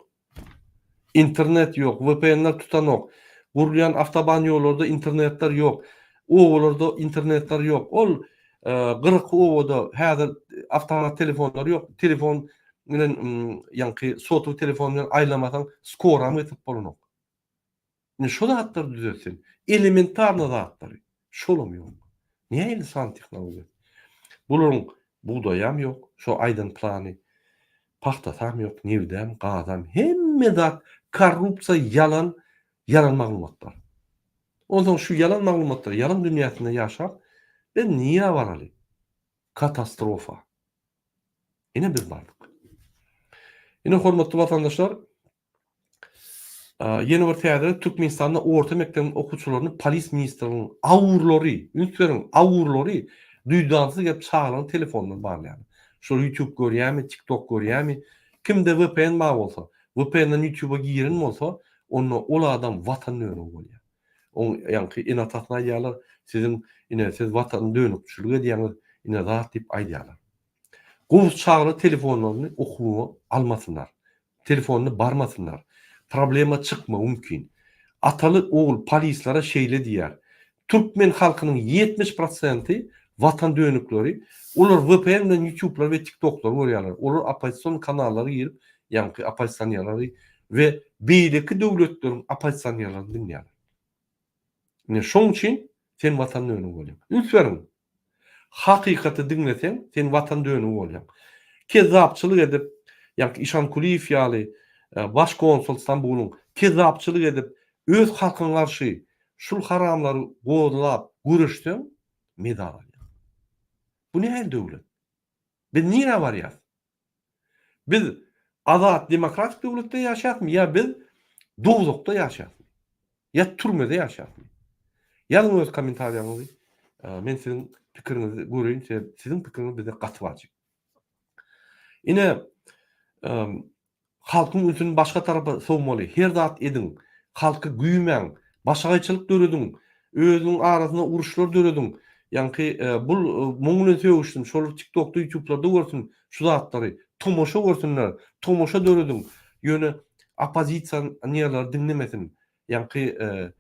Internet ýok, VPN-ler tutanok. Gurulýan awtoban ýollarda internetler ýok. Obalarda internetler ýok. Ol gyryk obada häzir awtomat telefonlar ýok. Telefon bilen ýaňky sotowy telefon bilen aýlamasaň skoram getirip bolanok. Indi şo zatlary düzetsin. Elementarny zatlary. Şolam ýok. Nähili san tehnologiýasy? Bularyň bugdaýam ýok, şo aýdan plany. Pagtasam ýok, nebidem, gazam, hemme zat korrupsiýa, ýalan, ýalan maglumatlar. Onsoň şu ýalan maglumatlar, ýalan dünýäsinde ýaşap, biz nirä baraly? Katastrofa. Ine biz bardyk. Ine hormatly watandaşlar, Ýene bir täzelik, Türkmenistanda orta mekdebiň okuwçylaryny polis ministrliginiň awurlary, üns beriň, awurlary duýdansyz gelip çagalaryň telefonyndan barlaýarlar. Şol YouTube görýärmi, TikTok görýärmi, kimde VPN bar bolsa, VPN-den YouTube-a giren bolsa, onda ol adam watan dönügi bolýar. Oň ýaňky ene-atasyna aýdýarlar, siziň ine siz watan dönükçilik edýäňiz, ine zat diýip aýdýarlar. Gowusy çagalar telefonlaryny okuwa almasynlar. Telefonyny barmasynlar. Problema çykmagy mümkin. Ataly ogul polislere şeýle diýýär. Türkmen halkynyň 70 prosenti watan dönükleri, olar VPN bilen ýutublar we tiktoklary görýärler. Olar oppozision kanallara girip, ýaňky oppozisionerleri we beýleki döwletleriň oppozisionerlerini diňleýärler. Ine şoň üçin sen watan dönügi bolýaň. Üns beriň. Hakykaty diňleseň, sen watan dönügi bolýaň. Kezzapçylyk edip, ýaňky Işankulyýew ýaly baş konsul Stambulyň kezzapçylyk edip, öz halkyňa garşy şul haramlary gozlap göreşseň, medal alýaň. Bu nähili döwlet? Biz nirä barýas? Biz azat demokratik döwletde ýaşaýasmy ýa biz dowzahda ýaşaýasmy? Ýa türmede ýaşaýasmy? Ýazyň öz kommentariýaňyzy. Men siziň pikiriňizi göreýin, siziň pikiriňiz bize gaty wajyp. Ine, Halkyň ünsüni başga tarapa sowmaly. Her zat ediň. Halky güýmäň. Başagaýçylyk dörediň. Özüniň arasynda uruşlar dörediň. Ýaňky bul muň bilen sögüşsin, şolar tiktokda ýutublarda görsün şu zatlary. Tomaşa görsünler. Tomaşa dörediň. Ýöne oppozisiýanerleri diňlemesin. Ýaňky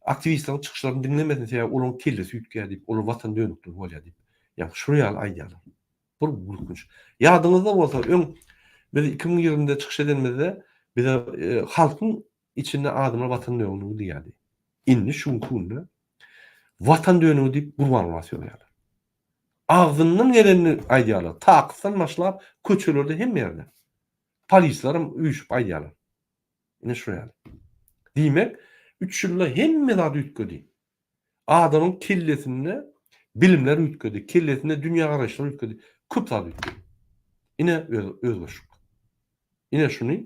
aktiwistleriň çykyşlaryny diňlemesin sebäbi olaryň kellesi üýtgär diýip, olar watan dönükleri bolýar diýip. Ýaňky şular ýaly aýdýarlar. Bir gülkünç. Ýadyňyzda bolsa, öň biz 2020-de çykyş edenimizde bize e, halkyň içinde adamlar watan dönügi diýýärdi. Indi şu günki günde watan dönügi diýip Gurbanguly sögýärler. Agzyndan gelenini aýdýarlar. Takysdan başlap köçelerde hemme ýerde. Polisler hem üýşüp aýdýarlar. Ine şu ýaly. Diýmek, 3 ýylda hemme zat üýtgedi. Adamyň kellesinde bilimler üýtgedi, kellesinde dünýägaraýyşlar üýtgedi, köp zat üýtgedi. Ine özgerişik. Ine şuny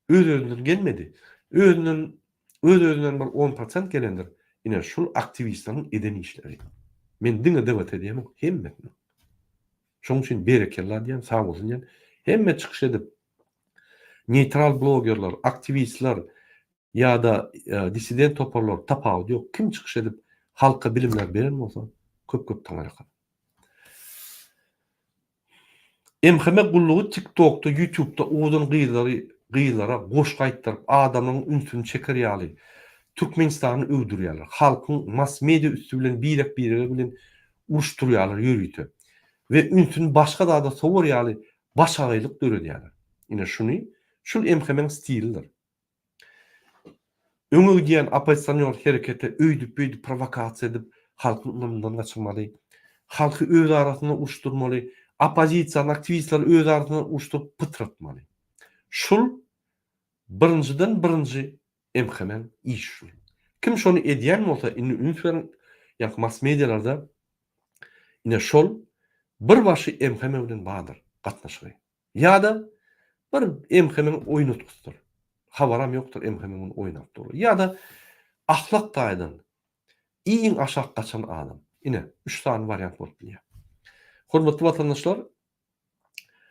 öz-özünden gelmedi. Özünden öz-özünden bir on prosent gelendir. Ine şul aktiwistleriň eden işleri. Men diňe DWT diýemok, hemmesiniň. Şonuň üçin berekella diýen, sag bolsun diýen. Hemme çykyş edip neýtral blogerler, aktiwistler, ýa-da dissident toparlar tapawudy ýok kim çykyş edip halka bilimler beren bolsa köp köp taňyrýalkasyn. MHM gullugy tik tokda ýutubda owadan gyzlary gyzlara goşgy aýtdyryp adamlaryň ünsüni çeker ýaly Türkmenistany öwdürýärler halkyň mass media üsti bilen birek birege bilen uruşdyrýarlar ýörite we ünsüni başga zada sowar ýaly başagaýlyk döredýärler ine şuny şul MHM-iň stilidir. Öňe gidýän oppozisioner herekete öýdüp-beýdip prowokasiýa edip, halkyň ynamyndan gaçyrmaly. Halky öz arasynda uruşdyrmaly. Oppozisiýany, aktiwistleri öz arasynda uruşdyryp pytratmaly. Şul birinjiden birinji MHM-iň işi şul. Kim şony edýän bolsa, indi üns beriň, ýa mass medialarda ine şol bir başy MHM bilen bardyr gatnaşygy. Ýa-da bir MHM-iň oýnatgysydyr. Habaram ýokdur MHM-iň muny oýnap dur. Ýa-da ahlak taýdan iň aşak gaçan adam. Ine, üç sany wariant bolup bilýär. Hormatly watandaşlar,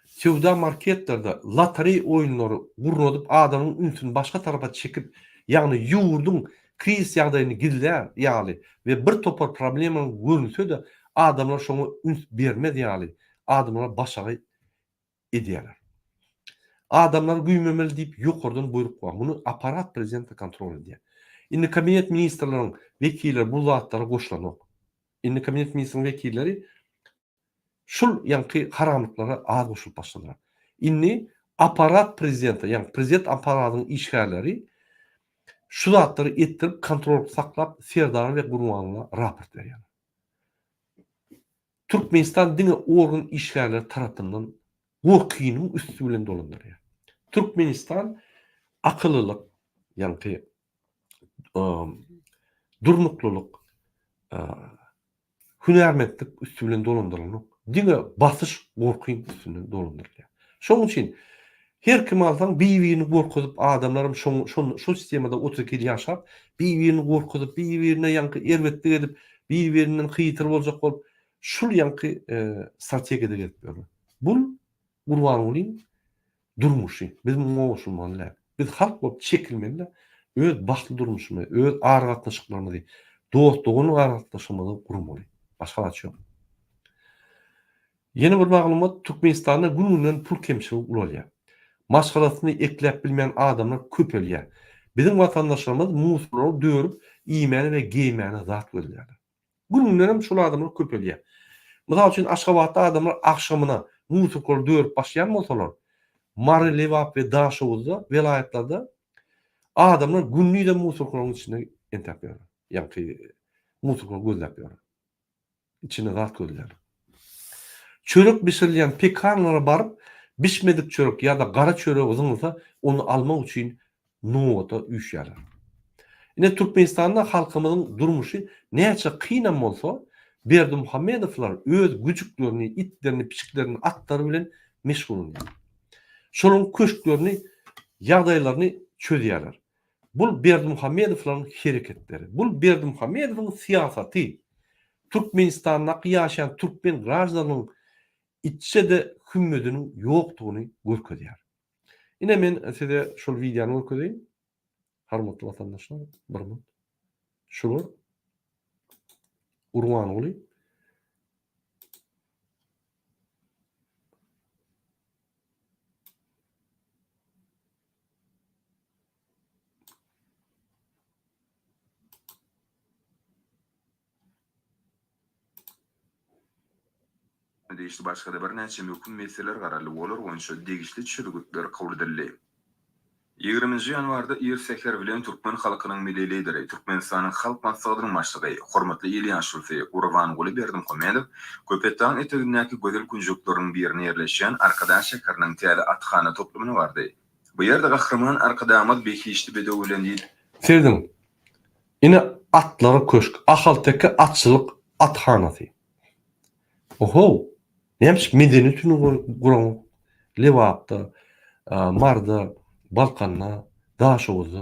söwda marketlerde lotereý oýunlary gurnadyp adamyň ünsüni başga tarapa çekip, ýagny ýurduň krizis ýagdaýyny gizlär ýaly we bir topar problemanyň görünse-de adamlar şoňa üns bermez ýaly adamlara başagaý edýärler. Adamlary güýmemeli diýip ýokardan buýruk bar. Muny apparat prezidente kontrol edýär. Indi kabinet ministrleriň wekilleri bu zatlara goşulanok. Indi kabinet ministriniň wekilleri şul ýaňky haramlyklara az goşulyp başladylar. Indi apparat prezidente, ýagny prezident apparatynyň işgärleri şu zatlary etdirip kontrol saklap Serdara we Gurbangulyna raport berýärler. Türkmenistan diňe organ işgärleri tarapyndan gorkynyň üsti bilen dolandyrýar. Türkmenistan akylylyk, ýaňky durnuklylyk, hünärmentlik üsti bilen dolandyrylanok. Diňe basyş, gorkyň üstünden dolandyrylýar. Şonuň üçin her kimi alsaň bir-birini gorkuzyp adamlaram şoň şon şo sistemada 32 ýyl ýaşap, bir-birini gorkuzyp, bir-birine ýaňky erbetlik edip, bir-birinden hyýtyr boljak bolup, şul ýaňky strategiýada gezip ýörler. Bul Gurbangulyň durmuşy. Biz muňa goşulmaly däl. Biz halk bolup çekilmeli-de, öz bagtly durmuşymyzy, öz aragatnaşyklarymyzy, dost-doganlyk aragatnaşygymyzy gurmaly. Başga zat ýok. Ýene bir maglumat, Türkmenistanda gün-günden pul kemçiligi ulalýar. Maşgalasyny ekläp bilmeýän adamlar köpelýär. Biziň watandaşlarymyz musurlary dörüp, iýmäne we geýmäne zat gözleýärler. Gün-gündenem şol adamlar köpelýär. Mysal üçin, Aşgabatda adamlar agşamyna musurlary dörüp başlaýan bolsalar, Mary, Lebap we Daşoguzda, welaýatlarda adamlar gündizem musurlaryň içinde entäp ýörler. Ýaňky musurlary gözläp ýörler. Içine zat gözlär. Çörek bişirilýän pekarnalara baryp, bişmedik çörek ýa-da gara çöregi zyňylsa, ony almak üçin nobata üýşýärler. Ine, Türkmenistanda halkymyzyň durmuşy näçe kynam bolsa, Berdimuhamedowlar öz güjüklerini, itlerini, pişiklerini, atlary bilen meşgullanýar. Şolaryň köşklerini, ýagdaýlaryny çözýärler. Bul Berdimuhamedowlaryň hereketleri. Bul Berdimuhamedowyň syýasaty. Türkmenistandaky ýaşaýan türkmen graždanynyň içje-de hümmediniň ýokdugyny görkezýär. Ine men size şol wideony görkezeýin. Hormatly watandaşlar, bir minut. Şular Gurbanguly Degişli başga-da birnäçe möhüm meseleler garaldy we olar boýunça degişli çözgütler kabul edildi. Ýigriminji ýanwarda ir säher bilen türkmen halkynyň Milli Lideri, Türkmenistanyň Halk Maslahatynyň Başlygy, hormatly il ýaşulusy Gurbanguly Berdimuhamedow Köpetdagyň etegindäki gözel künjekleriniň birinde ýerleşýän Arkadag şäheriniň täze athana toplumyna bardy. Bu ýerde Gahryman Arkadagymyz behişdi bedew bilen did. Serediň, ine atlara köşk, Ahalteke atçylyk athanasy. Ohow! Näme üçin medeni tüni guraňok? Lebapda, Maryda, Balkanda, Daşoguzda.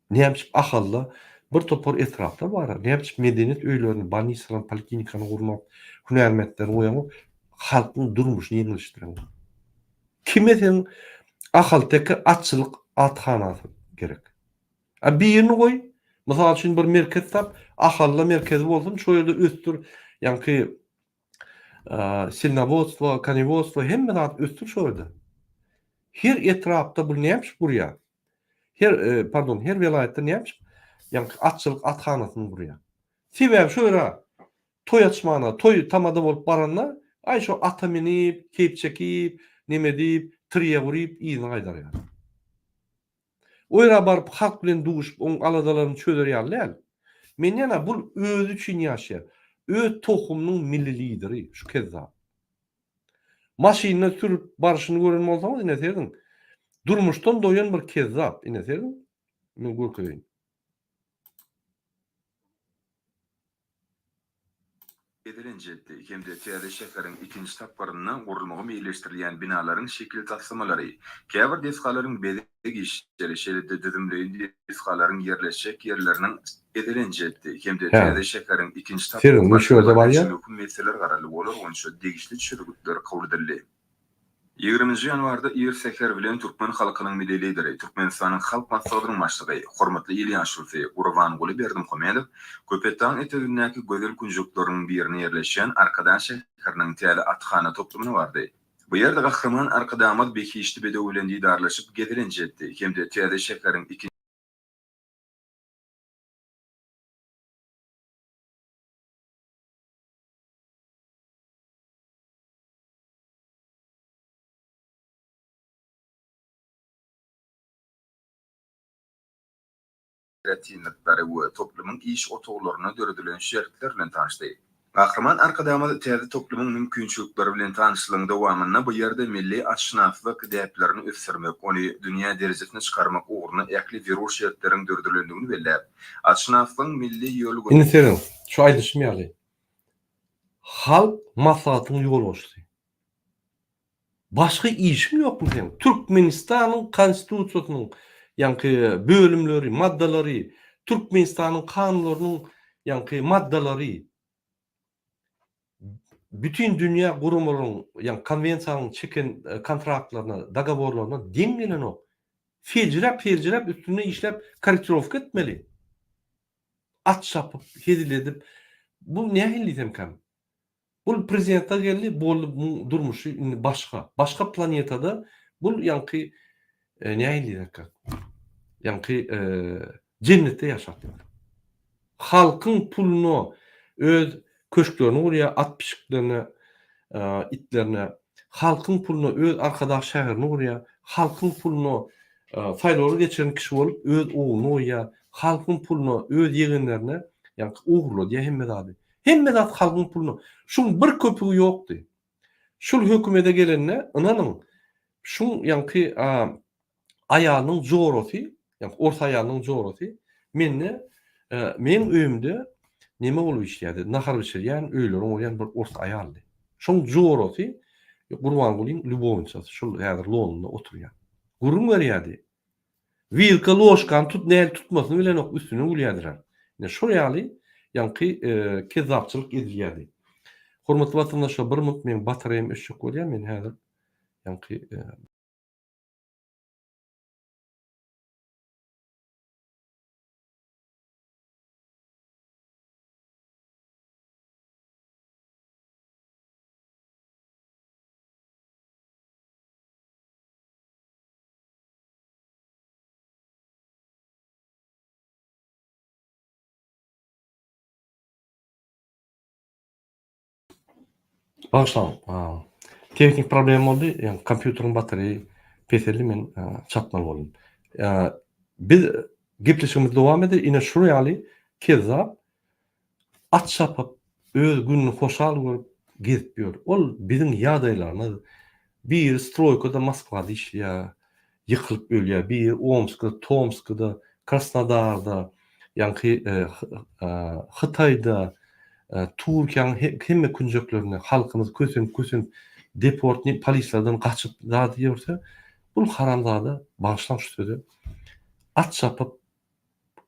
Näme üçin Ahalda bir topar etraplar bar. Näme üçin medeniýet öýlerini, bolnisalaryny, poliklinikany gurmak, hünärmentleri goýaňok, halkyň durmuşyny ýeňilleşdireňok. Kime seň Ahalteke atçylyk athanasy gerek? A birini goý, mysal üçin bir merkez tap, Ahalda merkezi bolsun, şo ýerde ösdür, ýaňky silnowodstwo, konewodstwo hemme zat ösdür şo ýerde. Her etrapda bu näme üçin gurýar? Her, pardon, her welaýatda näme üçin ýaňky atçylyk athanasyny gurýar? Sebäbi şo ýere toý açmana, toý tamada bolup baranda, aý şo ata minip, keýp çekip, neme diýip, tirýek uryp yzyna gaýdar ýaly. O ýere baryp halk bilen duşup oň aladalaryny çözer ýaly däl. Men ýene bul özi üçin ýaşaýar. Öz tohumynyň milli lideri şu kezzap. Maşynda sürüp barşyny gören bolsaňyz ine serediň. Durmuşdan doýan bir kezzap ine serediň. Men görkezeýin. Gezelenç etdi hem-de täze şäheriň ikinji tapgyrynda gurulmagy meýilleşdirilýän binalaryň şekil taslamalary, käbir desgalaryň bezeg işleri, şeýle-de düzümleýin desgalaryň ýerleşjek ýerleriniň Gezelenç etdi hem-de täze şäheriň ikinji tapgyrynda birnäçe möhüm meseleler garaldy we olar boýunça degişli çözgütler kabul edildi. Ýigriminji ýanwarda ir säher bilen türkmen halkynyň Milli Lideri, Türkmenistanyň Halk Maslahatynyň Başlygy, hormatly il ýaşulusy Gurbanguly Berdimuhamedow Köpetdagyň etegindäki gözel künjekleriniň birinde ýerleşýän Arkadag şäheriniň täze athana toplumyna bardy. Bu ýerde Gahryman Arkadagymyz behişdi bedew bilen didarlaşyp, gezelenç etdi hem-de täze şäheriň ikinji. Aýratynlyklary we toplumyň iş otaglarynda döredilen şertler bilen tanyşdy. Gahryman Arkadagymyz täze toplumyň mümkinçilikleri bilen tanyşlygyň dowamynda bu ýerde milli atşynaslyk däplerini ösdürmek, ony dünýä derejesine çykarmak ugrunda ähli zerur şertleriň döredilendigini belläp, atşynaslygyň milli ýörelge. Indi serediň, şu aýdyşym ýaly, Halk Maslahatynyň ýolbaşçysy. Başga işiň ýokmy seň? Türkmenistanyň Konstitusiýasynyň ýaňky bölümleri, maddalary, Türkmenistanyň kanunlarynyň ýaňky maddalary, bütin dünýä guramalaryň ýaňky konwensiýanyň çeken kontraktlaryna, dogoworlaryna deň gelenok. Seljiräp-seljiräp üstünde işläp korrektirowka etmeli. At çapyp, hezil edip, bu nähili diýsemkäm? Bul prezidente geldi, boldy muň durmuşy indi başga. Başga planetada bul ýaňky nähili diýerkä? Ýaňky jennetde ýaşap ýör. Halkyň puluna öz köşklerini gurýar, at pişiklerine, itlerine. Halkyň puluna öz Arkadag şäherini gurýar. Halkyň puluna saýlawlary geçiren kişi bolup öz ogluny goýýar. Halkyň puluna öz ýegenlerine ýaňky ogurladýar hemme zady. Hemme zat halkyň puluna. Şuň bir köpügi ýokdy. Şul hökümede gelende ynanyň şuň ýaňky aýalynyň jorasy, ýaňky ors aýalynyň jorasy mende meň öýümde neme bolup işleýärdi, nahar bişirýän, öýleriň bolýan bir ors aýaldy. Şoň jorasy Gurbangulyň lýubowniçasy, şul häzir Londonda oturýar. Gürrüň berýärdi. Wilka ložkany tut näl tutmasyny bilenok üstüne gülýädiler. Ine şol ýaly ýaňky kezzapçylyk edilýädi. Hormatly watandaşlar bir minut meň batareýam öçjek bolýar men häzir ýaňky Bagyşlaň, tehnik problema boldy, ýagny kompýuteriň batareýi peseldi, men çatmaly boldum. Biz gepleşigimizi dowam edeli, ine şul ýaly kezzap At çapyp, öz gününi hoşal görüp gezip ýör. Ol biziň ýagdaýlarymyz. Biri stroýkada Moskwada işleýär, ýykylyp ölýär, biri Omskda, Tomskda, Krasnodarda, ýaňky Hytaýda, Türkiýäniň hemme künjeklerinde halkymyz kösenip-kösenip deport polislerden gaçyp zat ýörse, bul haramzada, bagyşlaň şu sözi, at çapyp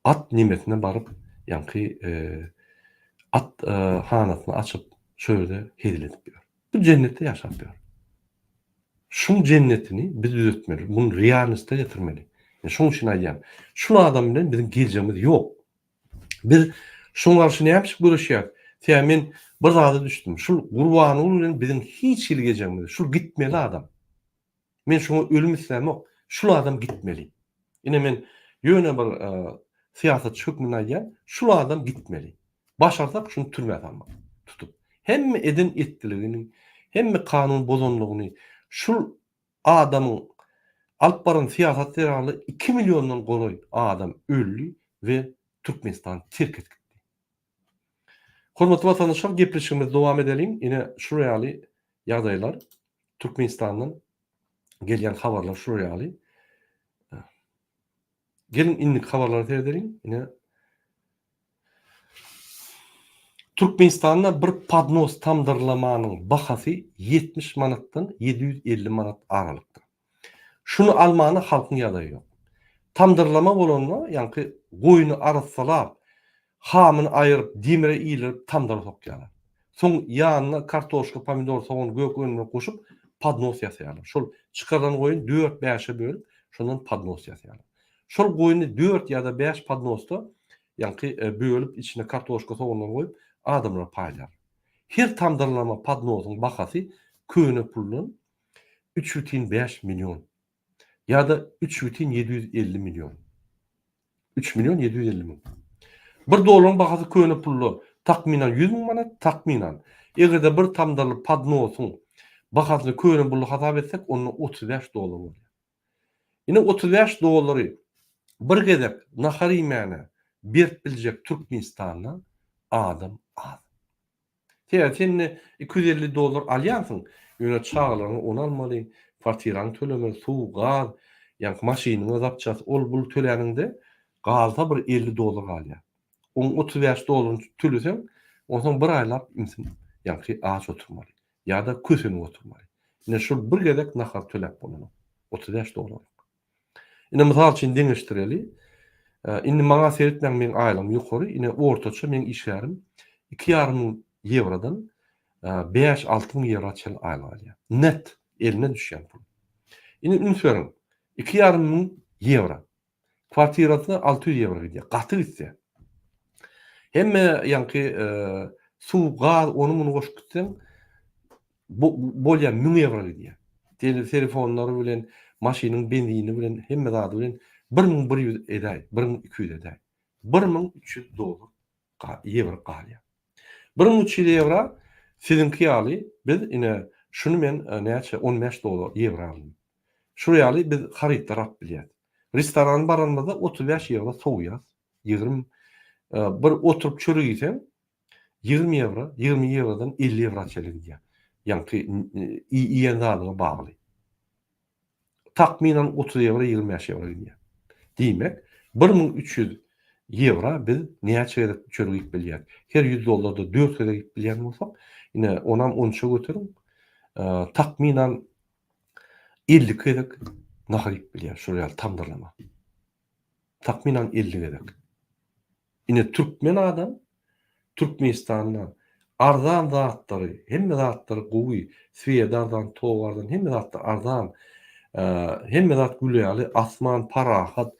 At nemesine baryp, ýaňky at hanasyny açyp, şo ýerde hezil edip ýör. Bu jennetde ýaşap ýör. Şuň jennetini biz düzetmeli, muny realnosta getirmeli. Men şoň üçin aýdýan. Şul adam bilen biziň geljegimiz ýok. Biz şuň garşy näme üçin göreşýäris? Sebäbi men bir zada düşdüm. Şul Gurbanguly bilen biziň hiç hili geljegimiz, şul gitmeli adam. Men şoňa ölüm islämok. Şul adam gitmeli. Ine men ýöne bir syýasatçy hökmünde aýdýan, şul adam gitmeli. Başarsak şuny türmä salmaly. Tutup. Hemme eden etdiligini, hemme kanun bozanlygyny şul adamyň alyp baran syýasaty zerarly iki milliondan golaý adam öldi we Türkmenistany terk edip gitdi. Hormatly watandaşlar gepleşigimizi dowam edeliň. Ine şular ýaly ýagdaýlar Türkmenistandan gelýän habarlar şular ýaly. Geliň indiki habarlara seredeliň. Ine Türkmenistanda bir podnos tamdyrlamanyň bahasy 70 manatdan 750 manat aralykda. Şuny almana halkyň ýagdaýy ýok. Tamdyrlama bolanda, ýaňky goýny arassalap, hamyny aýyryp, demire ildirip tamdyra sokýarlar. Soň ýanyna kartoşka, pomidor, sogan, gök önümleri goşup podnos ýasaýarlar. Şol çykarylan goýny dört-bäşe bölüp, şondan podnos ýasaýarlar. Şol goýny dört ýa-da bäş podnosda, ýaňky bölüp içine kartoşka, soganlary goýup adamlara paýlaýarlar. Her tamdyrlama podnosyň bahasy köne puldan 3,5 million ýa-da 3,750 million. 3 million 750 müň. Bir dollaryň bahasy köne pulda takmynan 100 müň manat, takmynan. Eger-de bir tamdyrly podnosyň bahasyny köne pulda hasap etsek, onda 35 dollar bolýar. Ine 35 dollary bir gezek nahar iýmäne berip biljek Türkmenistanda adam az. Sebäbi sen indi 250 dollar alýansyň, ýöne çagalaryňa ony almaly, kwartiraňy tölemeli, suw, gaz, ýaňky maşynyňa zapças, ol-bul töläniňde galsa bir 50 dollar galýar. Oň 35 dollaryny töleseň, onsoň bir aýlap imsin ýaňky aç oturmaly ýa-da kösenip oturmaly. Ine şul bir gezek nahar töläp bolanok, 35 dollarlyk. Ine mysal üçin deňeşdireli. Indi maňa seretmäň meň aýlygym ýokary. Ine ortaça meň işgärim 2,5 müň ýewrodan 5-6 müň ýewro çenli aýlyk alýar. Net eline düşýän pul. Indi üns beriň. 2,5 müň ýewro. Kwartirasyna 600 ýewro gidýär. Gaty gitse. Hemme ýaňky suw, gaz, ony muny goşup gitseň. Bolýar 1000 ýewro gidýär. Telefonlary bilen, maşynyň benzini bilen, hemme zady bilen 1100 edäý, 1200 edäý. 1300 dollar ýewro galýar. 1300 ýewro siziňki ýaly biz ine şuny men näçe 15 dollar ýewro aldym. Şu ýaly biz harytlar alyp bilýäs. Restorana baranymyzda 35 ýewro sowýas. 20 bir oturyp çörek iýseň 20 ýewro, 20 ýewrodan 50 ýewro çenli gidýär. Ýaňky iýen zadyňa bagly. Takmynan 30 ýewro, 25 ýewro gidýär. Diýmek, 1300 ýewro biz näçe gezek çörek iýip bilýäris? Her 100 dollarda 4 gezek iýip bilýän bolsak, ine onam 13-e göteriň. Takmynan 52 gezek nahar iýip bilýär şol ýaly tamdyrlama. Takmynan 50 gezek. Ine türkmen adam Türkmenistanda arzan zatlary, hemme zatlary gowy, swet arzan, tok arzan, hemme zatlar arzan. Hemme zat gül ýaly, asman parahat,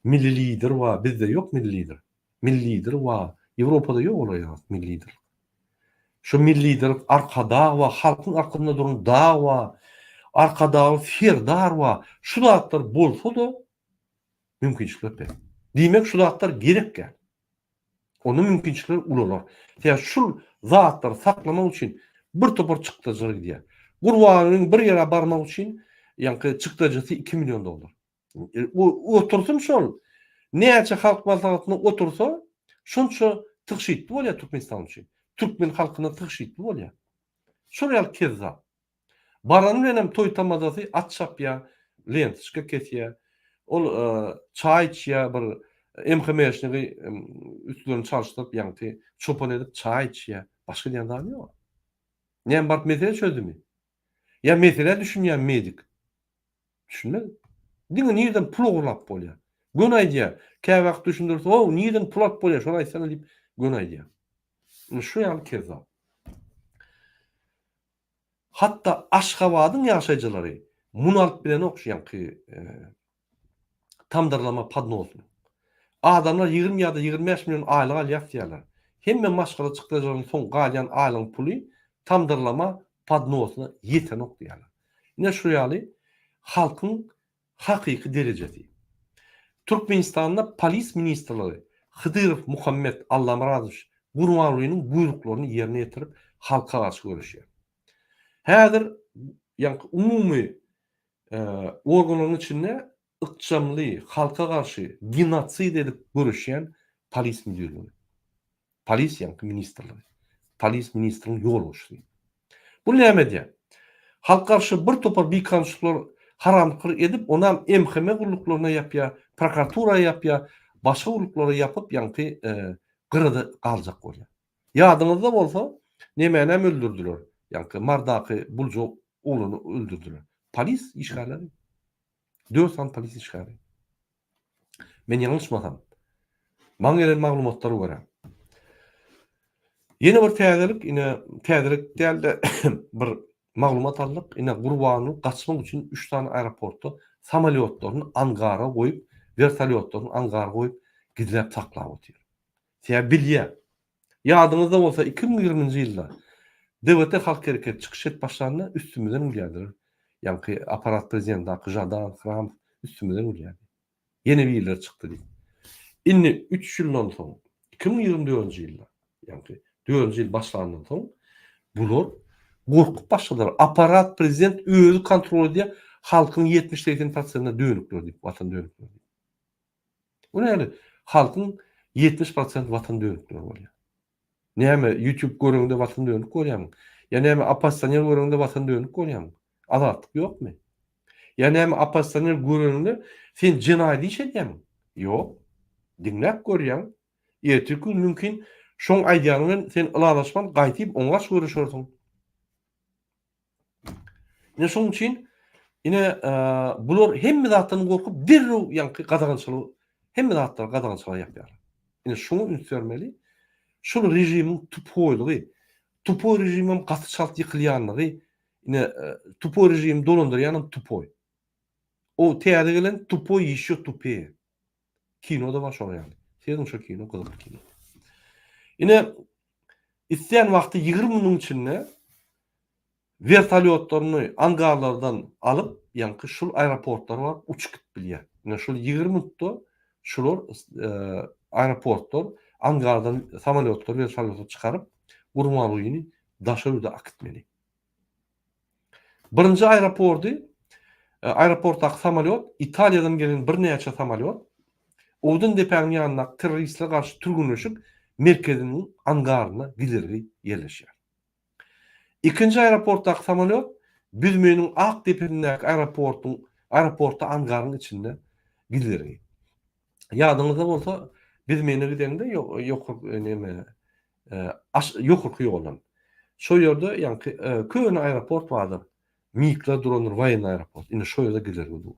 milli lider bar, bizde ýok milli lider. Milli lider bar, Ýewropada ýok olar ýaly milli lider. Şu milli lider Arkadag bar, halkyň arkasynda duran dag bar, Arkadagly Serdar bar. Şu zatlar bolsa-da mümkinçilikler pes. Diýmek şu zatlar gerek däl. Onda mümkinçilikler ulalar. Sebäbi şul zatlary saklamak üçin bir topar çykdajylar gidýär. Gurbangulyň bir ýere barmak üçin ýaňky çykdajysy 2 million dollar. Otursyn şol. Näçe halk maslahatynda otursa, şonça tygşytly bolýar Türkmenistan üçin. Türkmen halkyna tygşytly bolýar. Şol ýaly kezzap. Barany bilenem toý tamadasy at çapýar, lentoçka kesýär. Ol çaý içýär, bir MHM-şnigi üstlerini çalyşdyryp, ýaňky çopan edip çaý içýär. Başga edýän zady ýok. Näme baryp mesele çözdümi? Ýa meselä düşünýän medik? Düşünmez. Diňe nirden pul ogurlap bolýar. Göni aýdýar. Käwagt düşündirse, "Ow, nirden pul alyp bolýar, şony aýtsana" diýip göni aýdýar. Ine şu ýaly kezzap. Hatda Aşgabadyň ýaşaýjylary muny alyp bilenok şu ýaňky tamdyrlama podnosyny. Adamlar 20 ýa-da 25 million aýlyk alýas diýýärler. Hemme maşgala çykdajylaryndan soň galýan aýlygyň puly tamdyrlama podnosyna ýetenok diýýärler. Ine şu ýaly halkyň hakyky derejesi. Türkmenistanda polis ministrligi Hydyrow Muhammet Allamyradowiç Gurbangulynyň buýruklaryny ýerine ýetirip halka garşy göreşýär. Häzir ýaňky umumy organlaryň içinde ykjamly halka garşy genosid edip göreşýän polis müdirligi. Polis ýaňky ministrligi. Polis ministriň ýolbaşçysy. Bu näme edýär? Halk garşy bir topar bikanunçylyklar, haramlyklar edip, onam MHM gulluklaryna ýapýar, prokuratura ýapýar, başga gulluklara ýapyp, ýaňky gyrada galjak bolýar. Ýadyňyzda bolsa, nemänem öldürdiler, ýaňky Mardaky bulja oglany öldürdiler. Polis işgärleri. Dört sany polis işgäri. Men ýalňyşmasam, maňa gelen maglumatlara görä. Ýene bir täzelik, ine täzelik däl-de bir maglumat aldyk. Ine Gurbanguly gaçmak üçin 3 sany aeroportda samolýotlaryny angara goýup, wertolýotlaryny angara goýup gizläp saklap otyr. Sebäbi bilýär. Ýadyňyzda bolsa 2020-nji ýylda DWT Halk Hereketi çykyş edip başlanda üstümizden gülýärdiler. Ýaňky aparat prezidentdaky Žadan, Hramow üstümizden gülýärdi. Ýene birleri çykdy diýip. Indi üç ýyldan soň, 2024-nji ýylda, ýaňky dördünji ýyl başlandan soň bular gorkup başladylar. Aparat prezident özi kontrol edýär, halkyň 70-80 prosentine dönükler diýip, watan dönükleri diýip. Bu näme? Halkyň 70 prosent watan dönükleri bolýar. Näme YouTube göreňde watan dönük görýämiň? Ýa näme oppozisioner göreňde watan dönük görýämiň? Azatlyk ýokmy? Ýa näme oppozisioner göreniňde sen jenaýat iş edýämiň? Ýok. Diňläp görýäň. Ertirki gün mümkin şoň aýdýany bilen sen ylalaşman gaýtyp oňa garşy göreşersiň. Ine şonuň üçin ine bular hemme zatdan gorkup derrew ýaňky gadagançylygy hemme zatlary gadagançylyga ýapýarlar. Ine şuňa üns bermeli. Şul režimiň tupoýlygy, tupoý režimem gaty çalt ýykylýanlygy, ine tupoý režimi dolandyrýanam tupoý. O täze gelen tupoý ýeşýo tupee. Kino-da bar şolar ýaly. Sezin şo kino gyzykly kino. Ine isleýän wagty 20 günüň içinde. Wertolýotlaryny angarlardan alyp, ýaňky şul aeroportlara baryp uçup gidip bilýär. Ine şul 20 minutda şular aeroportlar angardan samolýotlary, wertolýotlary çykaryp, Gurbangulyny daşary ýurda akitmeli. Birinji aeroporty, aeroportdaky samolýot Italiýadan gelen birnäçe samolýot Owdan depäniň ýanyndaky terroristlere garşy türgenleşik merkeziniň angarynda gizligi ýerleşýär. Ikinji aeroportdaky samolýot Büzmeýiniň ak depesindäki aeroportyň aeroportda angaryň içinde gizligi. Ýadyňyzda bolsa, Büzmeýine gideňde ýokary neme ýokarky ýoldan. Şo ýerde ýaňky köne aeroport bardyr. Mikler durandyr, woýennyý aeroport. Ine şo ýerde gidergi dur.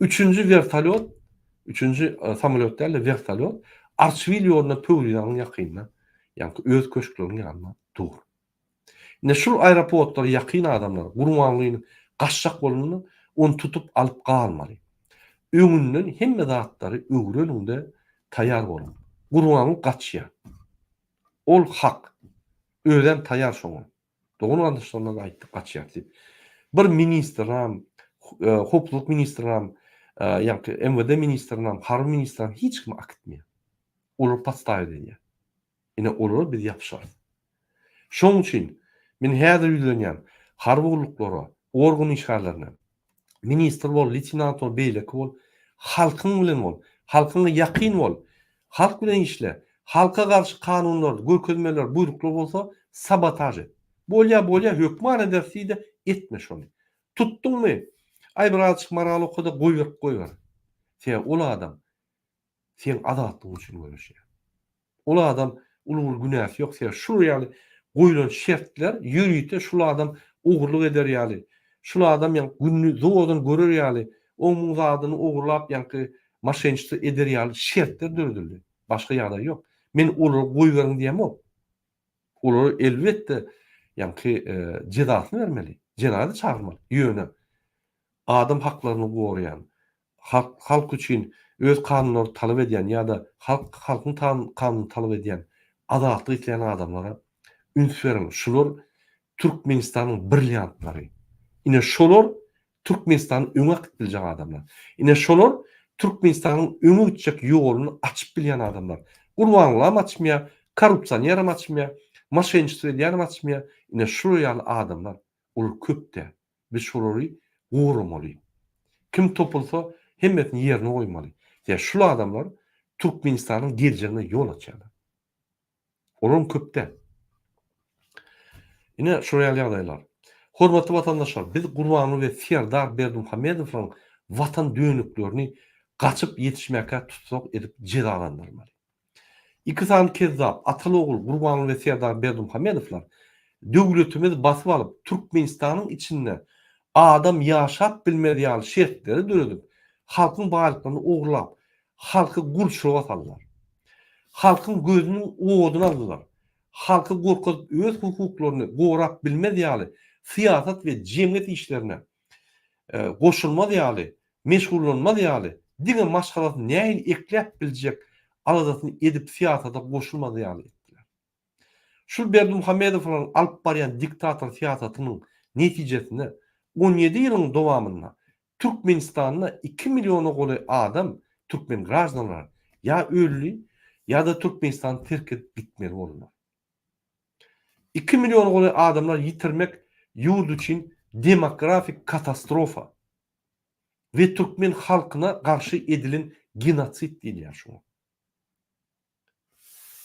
Üçünji wertolýot, üçünji samolýot däl-de wertolýot Arçbil ýolunda Pöwrizanyň ýakynynda, ýaňky öz köşkleriniň ýanynda dur. Ine şul aeroportlara ýakyn adamlar Gurbangulyny gaçjak bolanda ony tutup alyp galmaly. Öňünden hemme zatlary öwreniňde taýar boluň. Gurbanguly gaçýar. Ol hak. Özem taýar şoňa. Dogan garyndaşlaryna-da aýtdy gaçýar diýip. Bir ministram, howpsuzlyk ministram, ýaňky MWD ministrinam, harby ministram hiç kim akitmeýär. Olar podstawiýa edilýär. Ine olara biz ýapyşarys. Şoň üçin men häzir ýüzlenýän harby gulluklara, organ işgärlerine, ministr bol, leýtenant bol, beýleki bol, halkyň bilen bol, halkyňa ýakyn bol, halk bilen işle, halka garşy kanunlar, görkezmeler, buýruklar bolsa sabotaž et. Bolýa, bolýa, hökman ederis diý-de, etme şony. Tutduňmy, aý birazjyk moral oka-da goýberip goýber. Sebäbi ol adam seň azatlygyň üçin göreşýär. Ol adam uly bir günäsi ýok sebäbi şul ýaly goýlan şertler ýörite şul adam ogurlyk eder ýaly, şul adam ýaňky gününi zordan görer ýaly, oň muň zadyny ogurlap ýaňky moşenniçestvo eder ýaly şertler döredildi. Başga ýagdaý ýok. Men olary goýberiň diýemok. Olara elbetde ýaňky jezasyny bermeli, jenaýata çagyrmaly. Ýöne adam haklaryny goraýan, halk halk üçin öz kanunlary talap edýän ýa-da halk halkyň kanunyny talap edýän azatlyk isleýän adamlara üns beriň şular Türkmenistanyň brilliantlary ine şolar Türkmenistany öňe akyp biljek adamlar ine şolar Türkmenistanyň öňe gitjek ýoluny açyp bilýän adamlar Gurbangulam açmaýar korrupsioneram açmaýar moşenniçestvo edýänem açmaýar ine şular ýaly adamlar olar köp däl Biz şolary goramaly. Kim topulsa hemmesini ýerine goýmaly. Sebäbi şul adamlar Türkmenistanyň geljegine ýol açýarlar. Olaryň köp däl. Ine şular ýaly ýagdaýlar. Hormatly watandaşlar, biz Gurbanguly we Serdar Berdimuhamedowlaryň watan dönüklerini gaçyp ýetişmäkä tutsak edip jezalandyrmaly. Iki sany kezzap, ataly-ogul Gurbanguly we Serdar Berdimuhamedowlar döwletimizi basyp alyp, Türkmenistanyň içinde adam ýaşap bilmez ýaly şertleri döredip, halkyň baýlyklaryny ogurlap, halky gulçulyga saldylar. Halkyň gözüniň oduny aldylar. Halky gorkuzyp öz hukuklaryny gorap bilmez ýaly syýasat we jemgyýet işlerine goşulmaz ýaly meşgullanmaz ýaly, diňe maşgalasyny nähili ekläp biljek aladasyny edip syýasata goşulmaz ýaly etdiler. Şul Berdimuhamedowlaryň alyp barýan diktator syýasatynyň netijesinde 17 ýylyň dowamynda Türkmenistanda iki milliona golaý adam türkmen graždanlary ýa öldi ýa-da Türkmenistany terk edip gitmeli boldular. Iki milliona golaý adamlary ýitirmek ýurt üçin demografik katastrofa. we türkmen halkyna garşy edilen genosid diýilýär şuňa.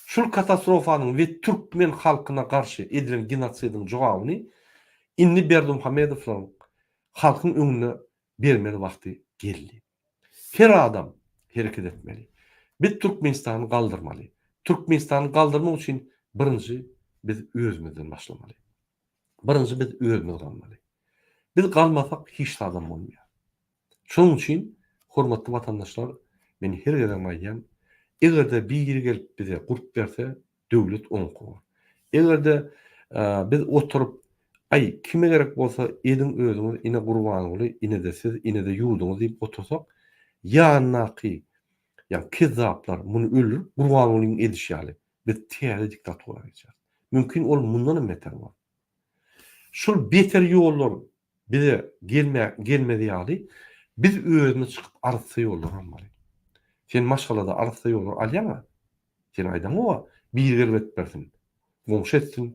Şul katastrofanyň we türkmen halkyna garşy edilen genosidiň jogabyny indi Berdimuhamedowlaryň halkyň öňünde bermeli wagty geldi. Her adam hereket etmeli. Biz Türkmenistany galdyrmaly. Türkmenistany galdyrmak üçin birinji biz özümizden başlamaly. Birinji biz özümiz galmaly. Biz galmasak hiç zadam bolmaýar. Şonuň üçin hormatly watandaşlar men her gezegem aýdýan, eger-de biri gelip bize gurp berse, döwlet oňky bolar. Eger-de biz oturyp, aý kime gerek bolsa ediň özüňiz ine Gurbanguly, ine-de siz, ine-de ýurduňyz diýip otursak, ýanyndaky ýa kezzaplar muny öldürip Gurbangulyň edişi ýaly biz täze diktatura geçeris. Mümkin ol mundan hem beter bolar. Şul beter ýollar bize gelme gelmez ýaly biz özümiz çykyp arassa ýollar almaly. Sen maşgalada arassa ýollar alýaňa. Sen aýdaňoga biri gelip edip bersin. Goňşy etsin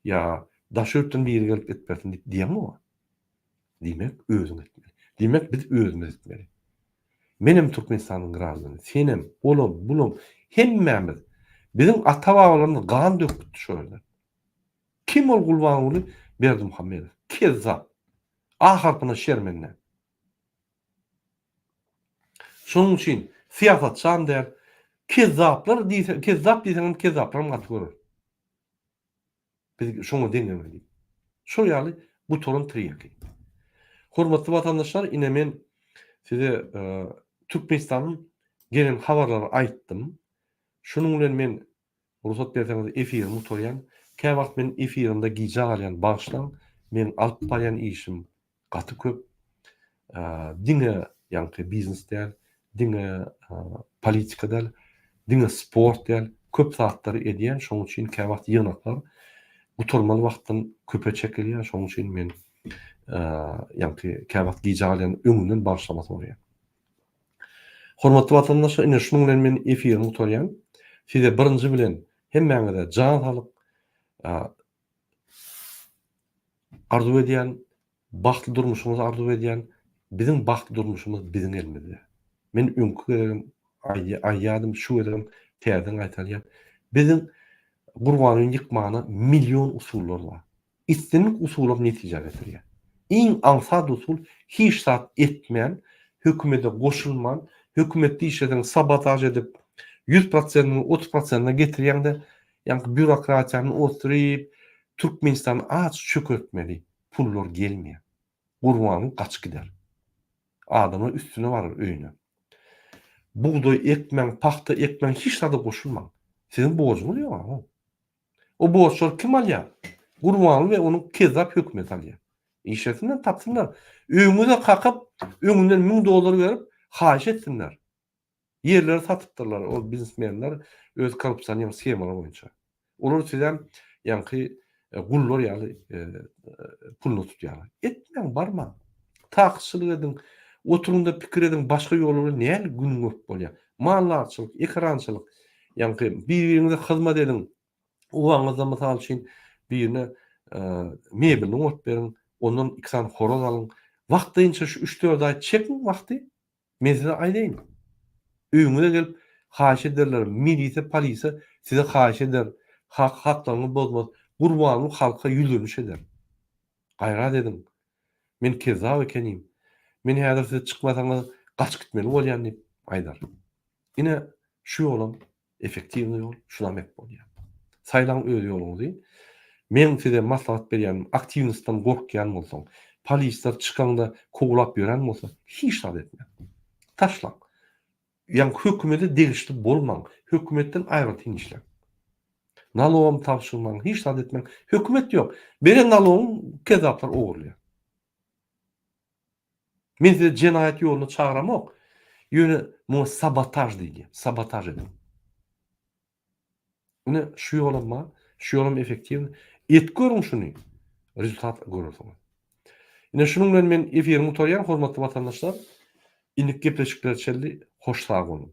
ýa daşy ýurtdan biri gelip edip bersin diýip diýeňoga. Diýmek özüň etmeli. Diýmek biz özümiz etmeli. Menem Türkmenistanyň graždany, senem, olam, bulam, hemmämiz. Biziň ata-babalarymyz gan döküpdi şo ýerde. Kim ol Gurbanguly Berdimuhamedow? Kezzap. A harpyna şermende. Şonuň üçin syýasatçam däl. Kezzaplar diýse, kezzap diýseňem kezzaplaram gaty görer. Biz şoňa deňeme diýip. Şol ýaly gutaran tirýaki. Hormatly watandaşlar, ine men size e, Türkmenistanyň gelen habarlary aýtdym. Şunuň bilen men Rugsat berseňiz efirimi gutarýan. Käwagt men efirimde gijä galýan bagyşlaň. Meň alyp barýan işim gaty köp. Diňe ýaňky biznes däl, diňe politika däl, diňe sport däl, köp zatlary edýän, şoň üçin käwagt ýygnaklar gutarmaly wagtdan köpe çekilýär, şoň üçin men ýaňky käwagt gijä galýan öňünden bagyşlama soraýan. Hormatly watandaşlar ine şunuň bilen men efirimi gutarýan. Size birinji bilen hemmäňize jan saglyk arzuw edýän, bagtly durmuşyňyzy arzuw edýän. Biziň bagtly durmuşymyz biziň elimizde. Men öňki gezegem aýdýardym, şu gezegem täzeden gaýtalýan. Biziň Gurbanyny ýykmana million usullar bar. Islendik usulam netijä getirýär. Iň aňsat usul hiç zat etmän, hökümede goşulman, hökümetde işleseň sabotaž edip, ýüz prosentini 30 prosentine getirýäňde, ýaňky býurokratiýany osduryp, Türkmenistany aç çökertmeli, pullar gelmeýär. Gurbanguly gaçyp gider. Adamlar üstüne barar öýüne. Bugdaý ekmäň, pagta ekmäň, hiç zada goşulmaň. Siziň borjuňyz ýok-a. O borçlary kim alýar? Gurbanguly we onuň kezzap hökümeti alýar. Işlesinler, tapsynlar. Öýüňize kakyp, öňünden 1000 dollar berip, haýyş etsinler. Ýerleri satypdyrlar ol biznesmenler öz korrupsioner shemalary boýunça. Olar sizem ýaňky e, gullar ýaly e, puluny tutýarlar. Etmäň, barmaň. Takyşçylyk ediň, oturyň-da pikir ediň, başga ýoly bilen nähili gün görüp bolýar. Maldarçylyk, ekerançylyk, ýaňky bir-biriňize hyzmat ediň. Obaňyzda mysal üçin birine e, mebelini goýup beriň, ondan iki sany horoz alyň. Wagtlaýynça şu 3-4 aý çekiň wagty. Men size aýdaýyn. Öýüňize gelip haýyş ederler, milise, polise size haýyş eder, hak haklaryňyzy bozmaz, Gurbanguly halka ýüzleniş eder. Gaýrat ediň. Men kezzap ekenim. Men häzir siz çykmasaňyz gaçyp gitmeli bolýan diýip aýdar. Ine şu ýolam effektiwnyý ýol, şunam et bolýar. Saýlaň öz ýoluňyzy. Meň size maslahat berýänim aktiwnostdan gorkýan bolsaň, polisler çykaňda kowlap ýören bolsa hiç zat etmäň. Taşlaň. Ýaňky hökümete degişli bolmaň. Hökümetden aýratyn işläň. Nalogam tabşyrmaň, hiç zat etmäň. Hökümet ýok. Beren nalogyň kezzaplar ogurlaýar. Men sizi jenaýat ýoluna çagyramok. Ýöne muňa sabotaž diýilýär. Sabotaž ediň. Ine şu ýolam bar. Şu ýolam effektiwny. Et görüň şuny. Rezultat görersiňiz. Ine şunuň bilen men efirimi gutarýan hormatly watandaşlar. Indiki gepleşiklere çenli hoş sag boluň.